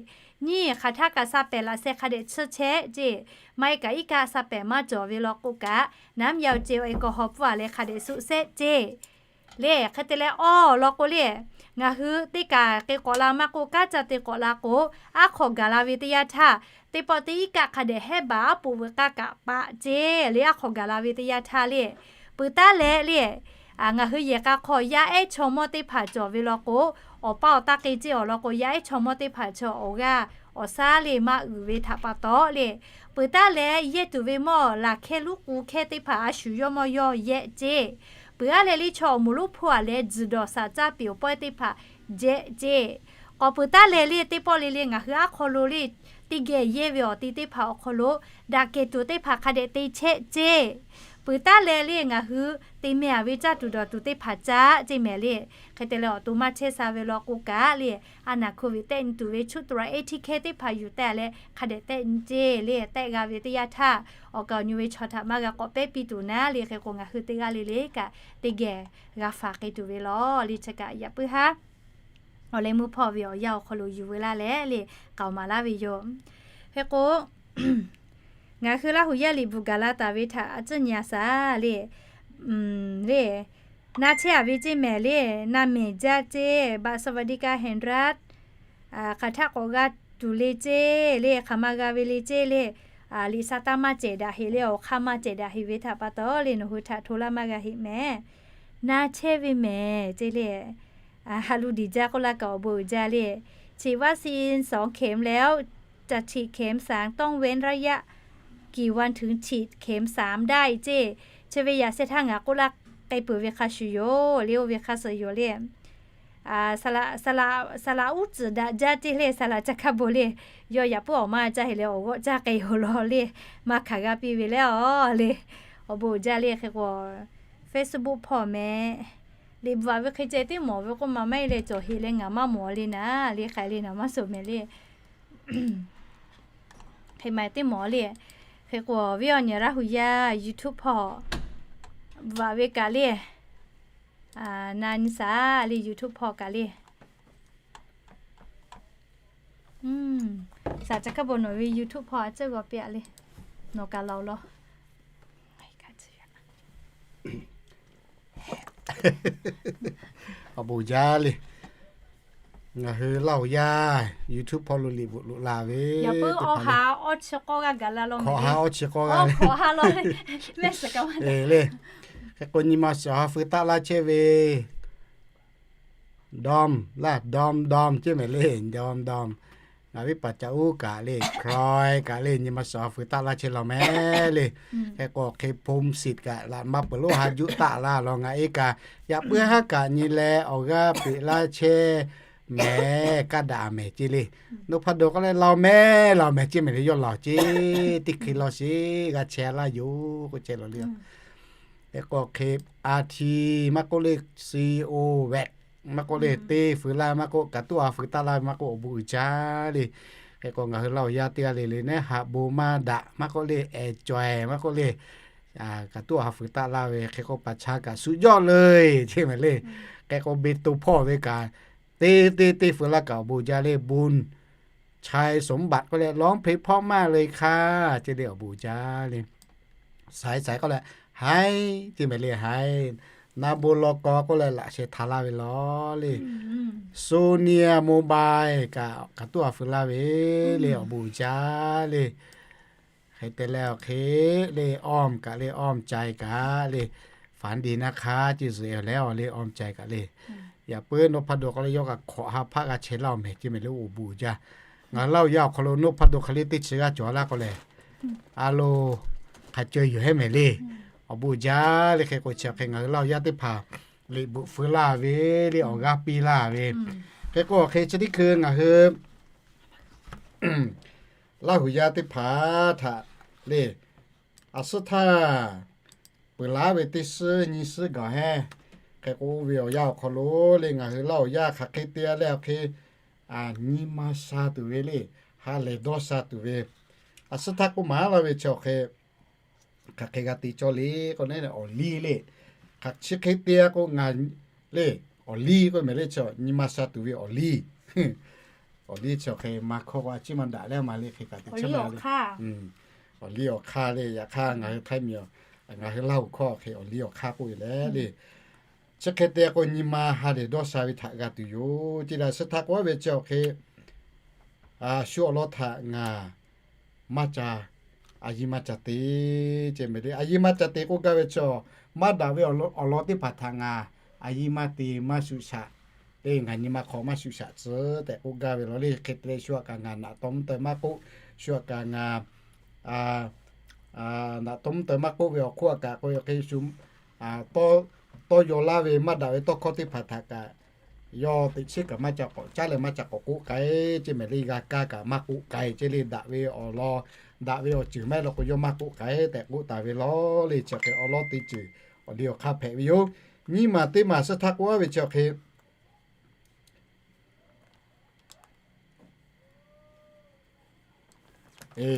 Nyiˇ hk'aˬ htaˇ kaꞈ sa pehˍ laꞈ sheh hk'a dehꞈ tsuhˇ chehˇ ceˇ. Maˇ heˆ kaꞈ iˉ kaˆ sa pehˍ maˇ cawˬ ve law k'o kaꞈ น้ำยาเจลแอลกอฮอล์ pfuhˇ a leh hk'a dehꞈ suhˆ sehˆ ceˇ. Le hk'e te leh awˬ lawn k'o le, ngaˬ hui teˇ kaˬ k'e k'awꞈ la maˇ k'oˆ, kanˉ caˇ te k'awꞈ la k'o, aˉ hk'aw gaˬ la ve teˇ yanˇ htaˇ, teˇ pawˆ teˇ iˉ kaˆ hk'a dehꞈ hehˉ baˬ aˉ poꞈ veuꞈ k'aˇ kaꞈ paˆ ceˇ le. Aˉ hk'aw gaˬ la ve teˇ yanˇ htaˇ le, peuˬ taˉ leh le, ngaˬ hui yehˬ k'a hk'aw yaˇ ehˉ chaw mawˇ teˇ hpaˍ cawˬ ve law k'o, awˬ paˇ awˬ taˇ k'e ceˇ awˬ lawn k'o, yaˇ ehˉ chaw mawˇ teˇ hpaˍ chaw awˬ g'aˇ awˬ shaˉ le maˇ uiˍ ve htaꞈ pa taw le, peuˬ taˉ leh yehˇ tuˬ ve mawˇ laˬ hkehˇ luˉ k'u hkehˇ teˇ hpaˍ a shu yawˇ mawˇ yawˇ yehˆ ceˇ. Peuˬ aˉ leh le chaw awˬ moˍ lonˉ hpawˇ a leh tzuhˬ dawˬ shaˍ caˇ piˍ awˬ pawehˇ teˇ hpaˍ jehˆ ceˇ. K'awꞈ peuˬ taˉ leh le teˇ pawˆ le le ngaˬ hui aˉ hk'aw lo le teˇ geh yehˇ ve awˬ te teˇ hpaˍ awˬ hk'aw lo daꞈ kehˬ tuˬ teˇ hpaˍ hk'a dehꞈ te chehˇ ceˇ. Peuˬ taˉ leh le ngaˬ hui te meh a ve caˇ tuˬ dawˬ tuˬ teˇ hpaˍ caˇ ceˇ mehˍ le. Hk'e te leh awˬ to maˇ chehˇ sha ve law k'o kaꞈ le, a naˍ โควิด tehˆ nyi tuˬ ve ชุดตรวจเอชทีเค teˇ hpaˍ yuˬ tehꞈ leh hk'a dehꞈ tehˆ nyi ceˇ le. Tehˆ g'a ve teˇ yanˇ htaˇ awˬ kaˍ awˬ nyi ve chaw htaꞈ maˇ g'a k'awꞈ pehˉ piˇ tuˬ naˉ le. Hk'e k'o ngaˬ hui teˇ g'aˇ le le kaꞈ teˇ geh g'a faˍ k'ai tuˬ ve lawˬ le. Chi kaꞈ yaꞈ puiˉ haˉ awˬ leh meuˇ hpawˇ ve awˬ yanˇ awˬ hk'aw lo yuˬ veu laˇ leh le k'aoˍ maˍ laˇ ve yoˬ. Hk'e k'o ngaˬ hui Laˇ hu yaˇ liꞈ bvuhꞈ gaˬ la taˍ ve htaꞈ a tcuhˉ nyi a shaˍ le, le na chehˇ a ve ceˇ mehˍ le, na mehˍ jaˇ ceˇ, บัตรสวัสดิการแห่งรัฐ hk'aˬ htaˆ k'awꞈ g'a tuˬ le ceˇ le, hk'aˬ ma g'a ve le ceˇ le, liꞈ sha taˇ maˇ cehˬ daꞈ heꞈ le, awˬ hk'aˇ maˇ cehˬ daꞈ heꞈ ve htaꞈ pa taw le nawˬ hui htaꞈ hto laˇ maˇ g'a heꞈ mehˍ. Na chehˇ ve mehˍ ceˇ le, ha lu diˬ jaˇ k'oˆ laˇ kaꞈ awˬ bon uiˍ jaˇ le, ฉีดวัคซีนสองเข็มแล้วจะฉีดเข็มสาม ต้องเว้นระยะกี่วันถึงฉีดเข็มสามได้ ceˇ. Chi ve yaꞈ sheh htaˇ ngaˬ k'oˆ laˇ k'ai peuˬ ve hk'a shuˍ yoˬ le, oˇ ve hk'a suh yoˬ le. Saˍ laꞈ uˉ tcuhˍ daꞈ jaˇ ceˇ le, saˍ laꞈ ca hkaˇ bon le, yawˇ yaꞈ puiˉ awˬ maˇ caˇ heꞈ leh awˬ g'awˆ caˇ k'ai yoˬ lawˬ le, maˇ hkanˍ g'a piˇ ve le awˬ le. Awˬ bon uiˍ jaˇ le. Hk'e k'o, Facebook hpawˇ meh liꞈ bvuhꞈ ve hk'e ceh tiˉ mawˬ ve k'oˆ ma maˇ heˆ leh, cawˬ heˍ leh ngaˬ maˇ mawˬ le naˉ, le hk'ai le naˬ maˇ suh meh le. Hk'e ma tiˉ mawˬ le. Hk'e k'o, viˉ awˬ nyi Laˇ huˍ yaˇ YouTube hpawˇ bvuhꞈ ve kaꞈ le, na nyi shaˍ le, YouTube hpawˇ kaꞈ le. Saˍ ca hkaˇ bon nawˬ ve YouTube hpawˇ a ceuˇ g'aw piˇ-a le. Nawˬ kaꞈ laˬ-oˬ law. Awˬ bon jaˇ le. Ngaˬ hui Laˇ huˍ yaˇ YouTube hpawˇ lo liꞈ bvuhꞈ loꞈ la ve, hkawꞈ ha awˇ chi k'awˇ g'a gaˬ la law, hkawꞈ ha awˇ chi k'awˇ g'a le. Hk'e k'o, nyi ma suhˍ ha feu taˆ laˇ chehˇ ve Dawˇ laˇ, Dawˇ Dawˇ ceh mehˍ le, Dawˇ Dawˇ. Ngaˬ viˉ paˍ ca uˉ kaꞈ le, Hkaweh kaꞈ le, nyi ma suhˍ ha feu taˆ laˇ chehˇ law mehˍ le. Hk'e k'o, hk'e Phom Sit kaꞈ laꞈ ma peuˬ lonˉ ha juˆ taˆ laˇ law ngaˬ e kaꞈ, yaꞈ puiˉ haˉ kaꞈ nyi leh awˬ g'aˇ peꞈ laˇ chehˇ mehˍ, kaˇ daꞈ mehˍ ceh le. Noˇ hpaˇ do k'oˆ leh law mehˍ, law mehˍ ceh mehˍ le, yawˇ laˬ ceh, teˇ hkui law sheˍ g'a chehˇ laˇ yoˬ k'oˆ chehˇ law le. Hk'e k'o hk'e, a ti maˇ k'oˆ le, C O Wax maˇ k'oˆ le, teˇ feu laˇ maˇ k'oˆ, kaꞈ tuˉ a feu taˆ laˇ ve maˇ k'oˆ, awˬ bon uiˍ jaˇ le. Hk'e k'o, ngaˬ hui Laˇ huˍ yaˇ teˇ g'aˇ le le nehˉ, haꞈ bon maˇ daꞈ maˇ k'oˆ le, enjoy maˇ k'oˆ le, kaꞈ tuˉ a feu taˆ laˇ ve, hk'e k'o, paˍ cha kaꞈ สุดยอดเลย ceh mehˍ le. Hk'e k'o, Beˇ to hpawˇ ve kaꞈ, teˇ teˇ teˇ feu laˇ kaꞈ awˬ bon jaˇ le, บุญชัยสมบัติ k'oˆ leh ร้องเพลงเพราะมากเลยค่ะ ceh le, awˬ bon jaˇ le. Saiˍ saiˍ k'oˆ leh, haiˉ ceh mehˍ le, haiˉ. Na bon law kaw k'oˆ leh laꞈ sheh htaꞈ laˇ ve law le. Sony Mobile kaꞈ, kaꞈ tuˉ a feu laˇ ve le, awˬ bon jaˇ le. Hk'e te leh awˬ hk'e le, อ้อม kaꞈ le, อ้อมใจ kaꞈ le, ฝันดีนะคะ ceh zuhꞈ e leh awˬ le, อ้อมใจ kaꞈ le. Yaꞈ puiˉ Noˇ hpaˇ do k'oˆ leh yawˇ kaꞈ hkawꞈ ha hpaˆ g'a chehˇ laˇ awˬ mehˍ ceh mehˍ le, awˬ bon jaˇ. Ngaˬ hui Laˇ huˍ yaˇ awˬ hk'aw lo Noˇ hpaˇ do hk'aˬ le teˇ chi g'aˇ cawˬ laˇ k'oˆ leh, a lo, hk'a caweh yoˬ hehˉ mehˍ le. Awˬ bon jaˇ le. Hk'e k'o, chi hk'e ngaˬ hui Laˇ huˍ yaˇ teˇ hpaˍ liꞈ bvuhꞈ feu laˇ ve le, awˬ g'aˇ piˇ laˇ ve. Hk'e k'o, hk'e chi teˇ hkui ngaˬ hui Laˇ huˍ yaˇ teˇ hpaˍ htaꞈ le, a suhˉ htaˇ peuˬ laˉ ve teˇ suhˉ nyi suhˉ gaˬ hehˉ. Hk'e k'o, oˇ ve awˬ yanˇ awˬ hk'aw lo le, ngaˬ hui Laˇ huˍ yaˇ hk'aˬ hk'e te leh awˬ hk'e, nyi ma sha tuˬ ve le, ha lehˬ dawˇ sha tuˬ ve, a suhˉ htaˇ k'oˆ maˍ laˇ ve chi awˬ hk'e, hk'aˬ hk'e g'a te cawˇ le k'o, awˬ liˇ le. Hk'aˬ chi hk'e te k'o ngaˬ le, awˬ liˇ k'oˆ mehˍ le, chi nyi ma sha tuˬ ve awˬ liˇ. Awˬ liˇ chi awˬ hk'e maˇ hkawˇ k'o a ciˉ maˇ daꞈ leh maˇ le, hk'e kaꞈ te chehˇ le. Awˬ liˇ awˬ hk'aˇ le, yaꞈ hk'aˇ ngaˬ hui Htaiˇ miˬ, ngaˬ hui Laˇ huˍ hkawˇ hk'e awˬ liˇ awˬ hk'aˇ k'oˆ ve le le. Chi hk'e te k'o, nyi ma ha lehˬ dawˇ sha ve htaꞈ g'a tuˬ yoˬ. Ceh le, a suhˉ htaˇ k'oˆ ve chi awˬ hk'e, shu awˬ lawn htaꞈ ngaˬ maˇ ca, a yiˇ maˇ ca te, ceh mehˍ le. A yiˇ maˇ ca te k'oˆ gaˇ ve chi, maˇ daꞈ ve awˬ lawn teˇ hpaˍ htaꞈ ngaˬ a yiˇ maˇ te, maˇ shuˍ shaꞈ, te ngaˬ nyi ma hk'aw maˇ shuˍ shaꞈ tcuh tehꞈ k'oˆ gaˇ ve law le. Hk'e te leh shu htaꞈ kaꞈ ngaˬ naꞈ taw mvuhˇ taw maˇ k'oˆ, shu htaꞈ kaꞈ ngaˬ naꞈ taw mvuhˇ taw maˇ k'oˆ ve awˬ hk'oˆ htaꞈ kaꞈ k'oˆ ve hk'e shu tawˇ yaw laˇ ve maˇ daꞈ ve tawˇ hkawˇ teˇ hpaˍ htaꞈ kaꞈ yawˇ teꞈ chiˉ kaꞈ maˇ ca k'awꞈ caˉ leh maˇ ca k'awꞈ k'oˆ k'ai, ceh mehˍ le. G'a kaˇ kaꞈ maˇ k'oˆ k'ai, ceh le. Daꞈ ve awˬ lawn, daꞈ ve awˬ ceuˬ maˇ heˆ law k'o yawˇ maˇ k'oˆ k'ai tehꞈ k'oˆ taˍ ve law le. Chi hk'e awˬ lawn teˇ ceuˬ awˬ liˇ awˬ hk'aˇ hpehꞈ ve yoˬ. Nyiˇ maˬ teˇ maˬ suhˉ htaˇ k'oˆ ve chi awˬ hk'e,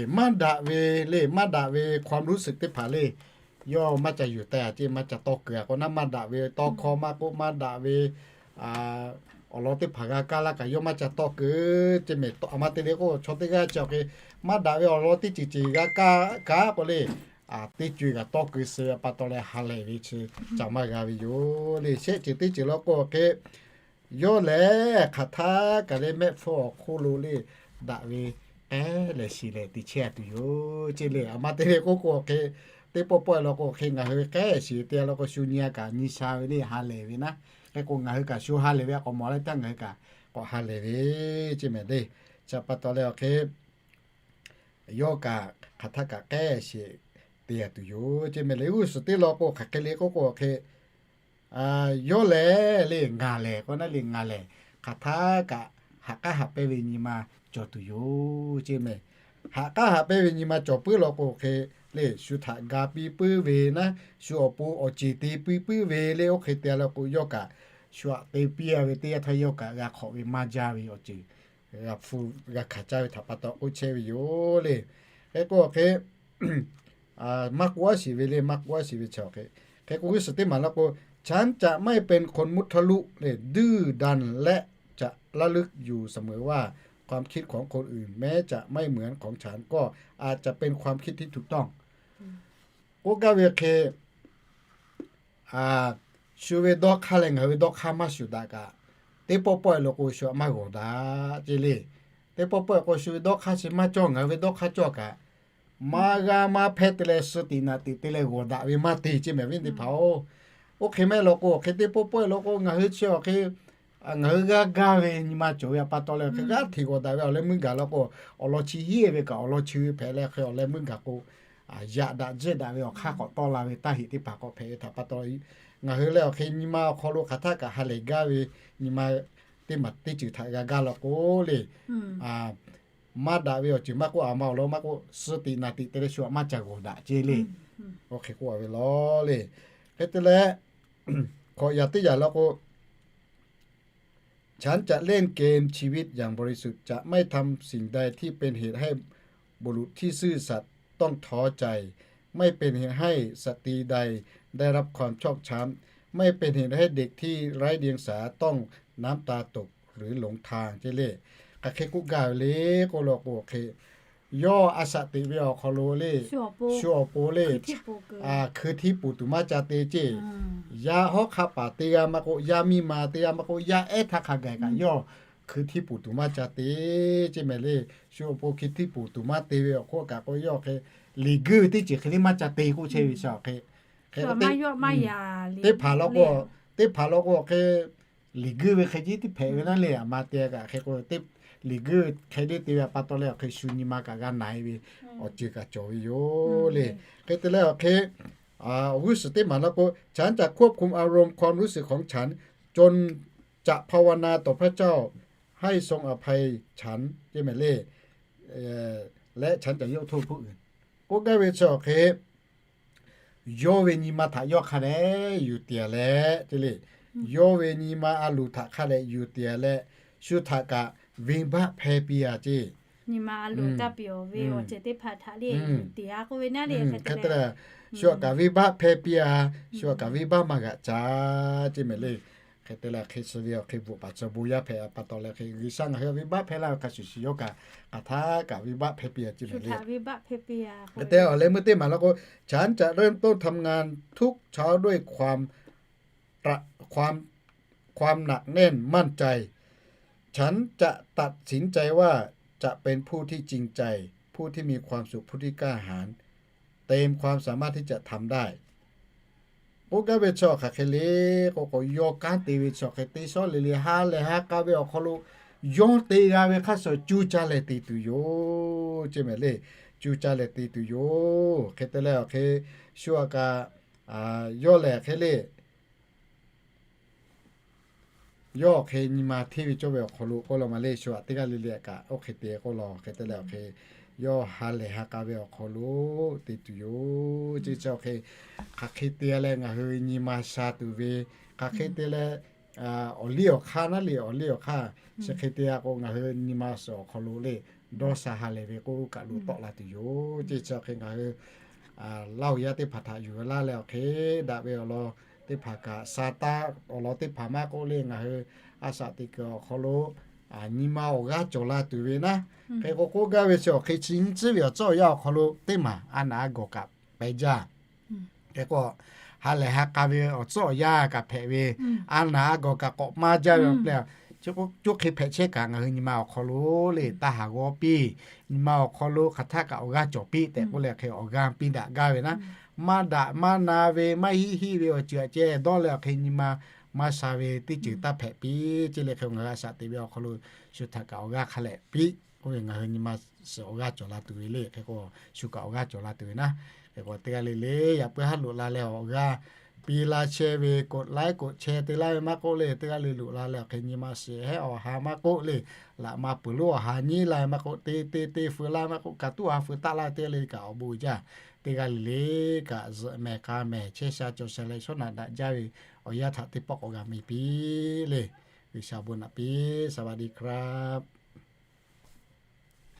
maˇ daꞈ ve le, maˇ daꞈ ve ความรู้สึก teˇ hpaˍ le, yawˇ maˇ ca yuˬ teh a ceh maˇ ca tawˇ keu a k'o naˉ, maˇ daꞈ ve tawˇ hkawˇ maˇ k'oˆ, maˇ daꞈ ve awˬ lawn teˇ hpaˍ g'a kaˇ laˇ kaꞈ yawˇ maˇ ca tawˇ keu, ceh mehˍ. A ma te le k'o, chaw teˇ g'aˇ chi awˬ hk'e maˇ daꞈ ve awˬ lawn teˇ ceuˬ ceuˬ g'a kaˇ kaꞈ k'o le, teˇ co e kaꞈ tawˇ keu suh pa taw leh ha lehˬ ve chi ca maˇ g'a ve yoˬ le. Shehˆ ceuˬ teˇ ceuˬ law k'o hk'e, yawˇ lehˬ hk'aˬ htaˇ kaꞈ le mehˆ hpfuhˇ awˬ hk'oˆ lo le daꞈ ve k'ehˉ lehˬ shiˍ lehˬ te chehˇ a tuˬ yoˬ, ceh le. A ma te le k'oˆ k'o hk'e, teˇ pawˆ pawˆ law k'o hk'e ngaˬ hui k'ehˉ shiˍ te law k'o shu nyi a kaꞈ nyi sha ve le, ha lehˬ ve naˉ. Hk'e k'o ngaˬ hui kaꞈ shu ha lehˬ ve a k'awꞈ mawˬ leh htaˇ ngaˬ hui kaꞈ k'awꞈ ha lehˬ ve, ceh mehˍ le. Chi pa taw leh awˬ hk'e yawˇ kaꞈ hk'aˬ htaˇ kaꞈ k'ehˉ shiˍ te a tuˬ yoˬ, ceh mehˍ le. G'uˇ suhˍ teˇ law k'o hk'aˬ hk'e le k'oˆ k'o hk'e, yawˇ lehˬ le ngaˬ lehˬ k'o naˉ le, ngaˬ lehˬ hk'aˬ htaˇ kaꞈ haꞈ k'aˉ haꞈ pehnˇ ve nyi ma cawˬ tuˬ yoˬ, ceh mehˍ. haꞈ k'aˉ haꞈ pehnˇ ve nyi ma cawˬ puiˉ law k'o hk'e le, shu htaꞈ ga piˇ puiˉ ve naˉ, shu awˬ pon awˬ ceˬ te piˇ puiˉ ve le, oˇ hk'e te a law k'o, yawˇ kaꞈ shu htaꞈ te piˇ a ve teˇ yanˇ htaˇ yawˇ kaꞈ g'a hk'awꞈ ve maˇ jaˇ ve awˬ ceuˬ g'a hpu g'a hkanˍ caˇ ve htaꞈ pa taw k'oˆ chehˇ ve yoˬ le. Hk'e k'o hk'e, maˇ k'oˆ aˉ shiˍ ve le, maˇ k'oˆ aˉ shiˍ ve chi hk'e, hk'e k'o g'uˇ suhˍ teˇ maˬ law k'o, ฉันจะไม่เป็นคนมุทะลุ เลย ดื้อดัน และจะระลึกอยู่เสมอว่า ความคิดของคนอื่นแม้จะไม่เหมือนของฉัน ก็อาจจะเป็นความคิดที่ถูกต้อง k'oˆ gaˇ ve hk'e, shu ve dawˇ hk'aˇ leh ngaˬ hui ve dawˇ hk'aˇ maˇ shuˍ daꞈ kaꞈ, teˇ pawˆ pawˆ e law k'o shu htaꞈ maˇ g'awˬ daꞈ ceˇ le. Teˇ pawˆ pawˆ e k'o shu ve dawˇ hk'aˇ chi maˇ cawˇ, ngaˬ hui ve dawˇ hk'aˇ cawˇ kaꞈ, maˇ g'aˇ maˇ hpehˇ te leh suh tiꞈ naꞈ tiꞈ te leh g'awˬ daꞈ ve maˇ te ceˇ mehˍ viˉ teˇ hpaˍ-oˬ. Oˇ hk'e maˇ heˆ law k'o, hk'e teˇ pawˆ pawˆ e law k'o ngaˬ hui chi awˬ hk'e ngaˬ hui g'aˇ gaˇ ve nyi ma cawˬ ve pa taw leh hk'e g'aˇ hteꞈ g'awˬ daꞈ ve awˬ leh meuˇ gaˬ law k'o, awˬ lawn chi hiˉ ve kaꞈ awˬ lawn chi hpehꞈ leh hk'e awˬ leh meuˇ gaˬ k'o, yaꞈ daꞈ jehˇ daꞈ ve awˬ hk'aˇ k'awꞈ tawˆ la ve taˇ heꞈ teˇ hpaˍ k'awꞈ hpehꞈ ve htaꞈ pa taw, ngaˬ hui leh awˬ hk'e nyi ma awˬ hk'aw lo hk'aˬ htaˆ kaꞈ ha lehˬ gaˇ ve nyi ma teˇ maˬ teˇ ceuˬ htaꞈ g'a gaˇ law k'o le, maˇ daꞈ ve awˬ ceuˬ maˇ k'oˆ, a ma awˬ lawn maˇ k'oˆ, suh tiꞈ naꞈ tiꞈ te leh shu htaꞈ maˇ ca g'awˬ daꞈ ceˇ le. Oˇ hk'e k'oˆ a ve law le. Hk'e te leh, hk'awꞈ yaꞈ teˇ yaꞈ law k'o, ฉันจะเล่นเกมชีวิตอย่างบริสุทธิ์ จะไม่ทำสิ่งใดที่เป็นเหตุให้บุรุษที่ซื่อสัตย์ต้องท้อใจ ไม่เป็นเหตุให้สตรีใดได้รับความชอกช้ำ ไม่เป็นเหตุให้เด็กที่ไร้เดียงสาต้องน้ำตาตกหรือหลงทาง ceˇ le. Hk'aˬ hk'e k'oˆ gaˇ ve le k'oˆ law k'o hk'e, yawˇ a shaꞈ teꞈ ve awˬ hk'aw lo le, shu awˬ pon le, hkui htiˇ poˬ tuˬ maˇ ca te ceˇ. Yaˇ hawˉ hk'a paˍ teˇ g'aˇ maˇ k'oˆ, yaˇ miˇ ma teˇ g'aˇ maˇ k'oˆ, yaˇ ehˉ htaˇ hk'a gaˬ kaꞈ yawˇ hkui htiˇ poˬ tuˬ maˇ ca te ceˇ mehˍ le. Shu awˬ pon hkui htiˇ poˬ tuˬ maˇ te ve awˬ hk'oˆ kaꞈ k'o, yawˇ hk'e liꞈ guiˇ ve teˇ ceuˬ hk'e le maˇ ca te k'oˆ chehˇ ve chi hk'e, hk'e teˇ hpaˍ law k'o, teˇ hpaˍ law k'o hk'e liꞈ guiˇ ve hk'e jiˉ teˇ hpehꞈ ve naˉ le, a ma te kaꞈ hk'e k'o, liꞈ guiˇ hk'e le te ve pa taw leh awˬ hk'e shu nyi ma kaꞈ g'a na e ve awˬ ceuˬ kaꞈ cawˬ ve yoˬ le. Hk'e te leh awˬ hk'e, awˬ g'uˇ suhˍ teˇ maˬ law k'o, ฉันจะควบคุมอารมณ์ความรู้สึกของฉัน จนจะภาวนาต่อพระเจ้าให้ทรงอภัยฉัน ceˇ mehˍ le, และฉันจะยกโทษผู้อื่น k'oˆ gaˇ ve chi awˬ hk'e, yawˇ ve nyi ma htaꞈ yawˇ hk'a dehꞈ yuˬ tiˍ leh ceˇ le. Yawˇ ve nyi ma a loˍ htaꞈ hk'a dehꞈ yuˬ tiˍ leh, shu htaꞈ kaꞈ venˇbaˆ hpehˇ piˇ a ceˇ. Hk'e te leh, shu htaꞈ kaꞈ venˇbaˆ hpehˇ piˇ a, shu htaꞈ kaꞈ venˇbaˆ maˇ g'aꞈ ca ceˇ mehˍ le. Hk'e te leh hk'e suh ve awˬ hk'e bvuhꞈ paˍ tcuh bon yaˇ hpehꞈ pa taw leh hk'e G'uiˬsha ngaˬ hui venˇbaˆ hpehˇ laˇ ve hk'a shuˍ shuˍ yawˇ kaꞈ hk'aˬ htaˇ kaꞈ venˇbaˆ hpehˇ piˇ a ceˇ mehˍ le. Hk'e te awˬ leh meuˇ teˇ maˬ law k'o, ฉันจะเริ่มต้นทำงานทุกเช้าด้วยความ ความ ความหนักแน่นมั่นใจ ฉันจะตัดสินใจว่าจะเป็นผู้ที่จริงใจ ผู้ที่มีความสุข ผู้ที่กล้าหาญ เต็มความสามารถที่จะทำได้ k'oˆ gaˇ ve chi hk'aˬ hk'e le k'o k'o, yawˇ kanˉ te ve chi hk'e te shawˉ le le ha lehˬ ha k'a ve awˬ hk'aw lo yawˇ te g'a ve hk'a shuˍ cuˇ caˇ leh te tuˬ yoˬ ceˇ mehˍ le. Cuˇ caˇ leh te tuˬ yoˬ. Hk'e te leh awˬ hk'e shu a kaꞈ yawˇ lehˬ hk'e le, yawˇ awˬ hk'e nyi ma hteˇ ve cawˇ ve awˬ hk'aw lo k'oˆ law ma le, shu aꞈ teˇ g'aˇ le le kaꞈ oˇ hk'e te k'oˆ law. Hk'e te leh awˬ hk'e yawˇ ha lehˬ ha k'a ve awˬ hk'aw lo te tuˬ yoˬ ceˇ. Chi awˬ hk'e hk'aˬ hk'e te leh ngaˬ hui nyi ma sha tuˬ ve, hk'aˬ hk'e te leh awˬ liˇ awˬ hk'aˇ naˉ le, awˬ liˇ awˬ hk'aˇ chi hk'e te a k'o ngaˬ hui nyi ma suhˍ awˬ hk'aw lo le dawˇ sha ha lehˬ ve k'oˆ kaꞈ lo tawˆ la tuˬ yoˬ ceˇ. Chi awˬ hk'e ngaˬ hui Laˇ huˍ yaˇ teˇ hpaˍ htaꞈ yuˬ laˇ leh awˬ hk'e daꞈ ve awˬ lawn teˇ hpaˍ kaꞈ, sa taˇ awˬ lawn teˇ hpaˍ maˇ k'oˆ le, ngaˬ hui a shaꞈ teꞈ kuiˬ awˬ hk'aw lo nyi ma awˬ g'aˇ cawˬ la tuˬ ve naˉ, hk'e k'o k'oˆ gaˇ ve chi awˬ hk'e chi nyiˇ tcuhˉ ve awˬ tcuhˉ awˬ yanˇ awˬ hk'aw lo teˇ maˬ a naˍ a gawˬ kaꞈ pehˬ jaˇ. Hk'e k'o ha lehˬ ha k'a ve awˬ tcuhˉ awˬ yanˇ kaꞈ hpehꞈ ve, a naˍ a gawˬ kaꞈ k'awꞈ maˇ jaˇ ve awˬ ple, coˇ hk'e hpehꞈ chehˇ kaꞈ ngaˬ hui nyi ma awˬ hk'aw lo le taˇ haˍ g'awˇ piˇ, nyi ma awˬ hk'aw lo hk'aˬ htaˇ kaꞈ awˬ g'aˇ cawˬ piˇ tehꞈ k'oˆ leh hk'e awˬ g'aˇ piˇ daꞈ gaˇ ve naˉ, maˇ daꞈ maˇ na ve maˇ hiˆ hiˆ ve awˬ ceuˬ aꞈ ceh dawˇ leh awˬ hk'e nyi ma maˇ sha ve teˇ ceuˬ taˇ hpehꞈ piˇ ceˇ leh hk'e ngaˬ hui a shaꞈ teꞈ ve awˬ hk'aw lo shu htaꞈ kaꞈ awˬ g'aˇ hk'a lehˬ piˇ k'oˆ ve ngaˬ hui nyi ma suhˍ awˬ g'aˇ cawˬ la tuˬ ve le. Hk'e k'o shu kaꞈ awˬ g'aˇ cawˬ la tuˬ ve naˉ, hk'e k'o teˇ g'aˇ le le yaꞈ puiˉ haˉ loꞈ la leh awˬ g'aˇ piˇ laˇ chehˇ ve, กดไลค์ กดแชร์ te laˇ ve maˇ k'oˆ le, teˇ g'aˇ le loꞈ la leh awˬ hk'e nyi ma shiˍ hehˉ awˬ ha maˇ k'oˆ le, laꞈ ma peuˬ lonˉ awˬ ha nyiˉ laˇ ve maˇ k'oˆ, te te te feu laˇ maˇ k'oˆ, ka tuˉ ha feu taˆ laˇ ve teˇ g'aˇ le kaꞈ awˬ bon jaˇ. Teˇ g'aˇ le le kaꞈ zuhꞈ mehˍ k'a mehˍ chehˇ sha cawˬ sha leh shawˉ naꞈ daꞈ jaˇ ve awˬ yanˇ htaꞈ teˇ pawˆ k'awꞈ g'a miˬ piˇ le. G'uiˬsha bon naꞈ piˇ. สวัสดีครับ.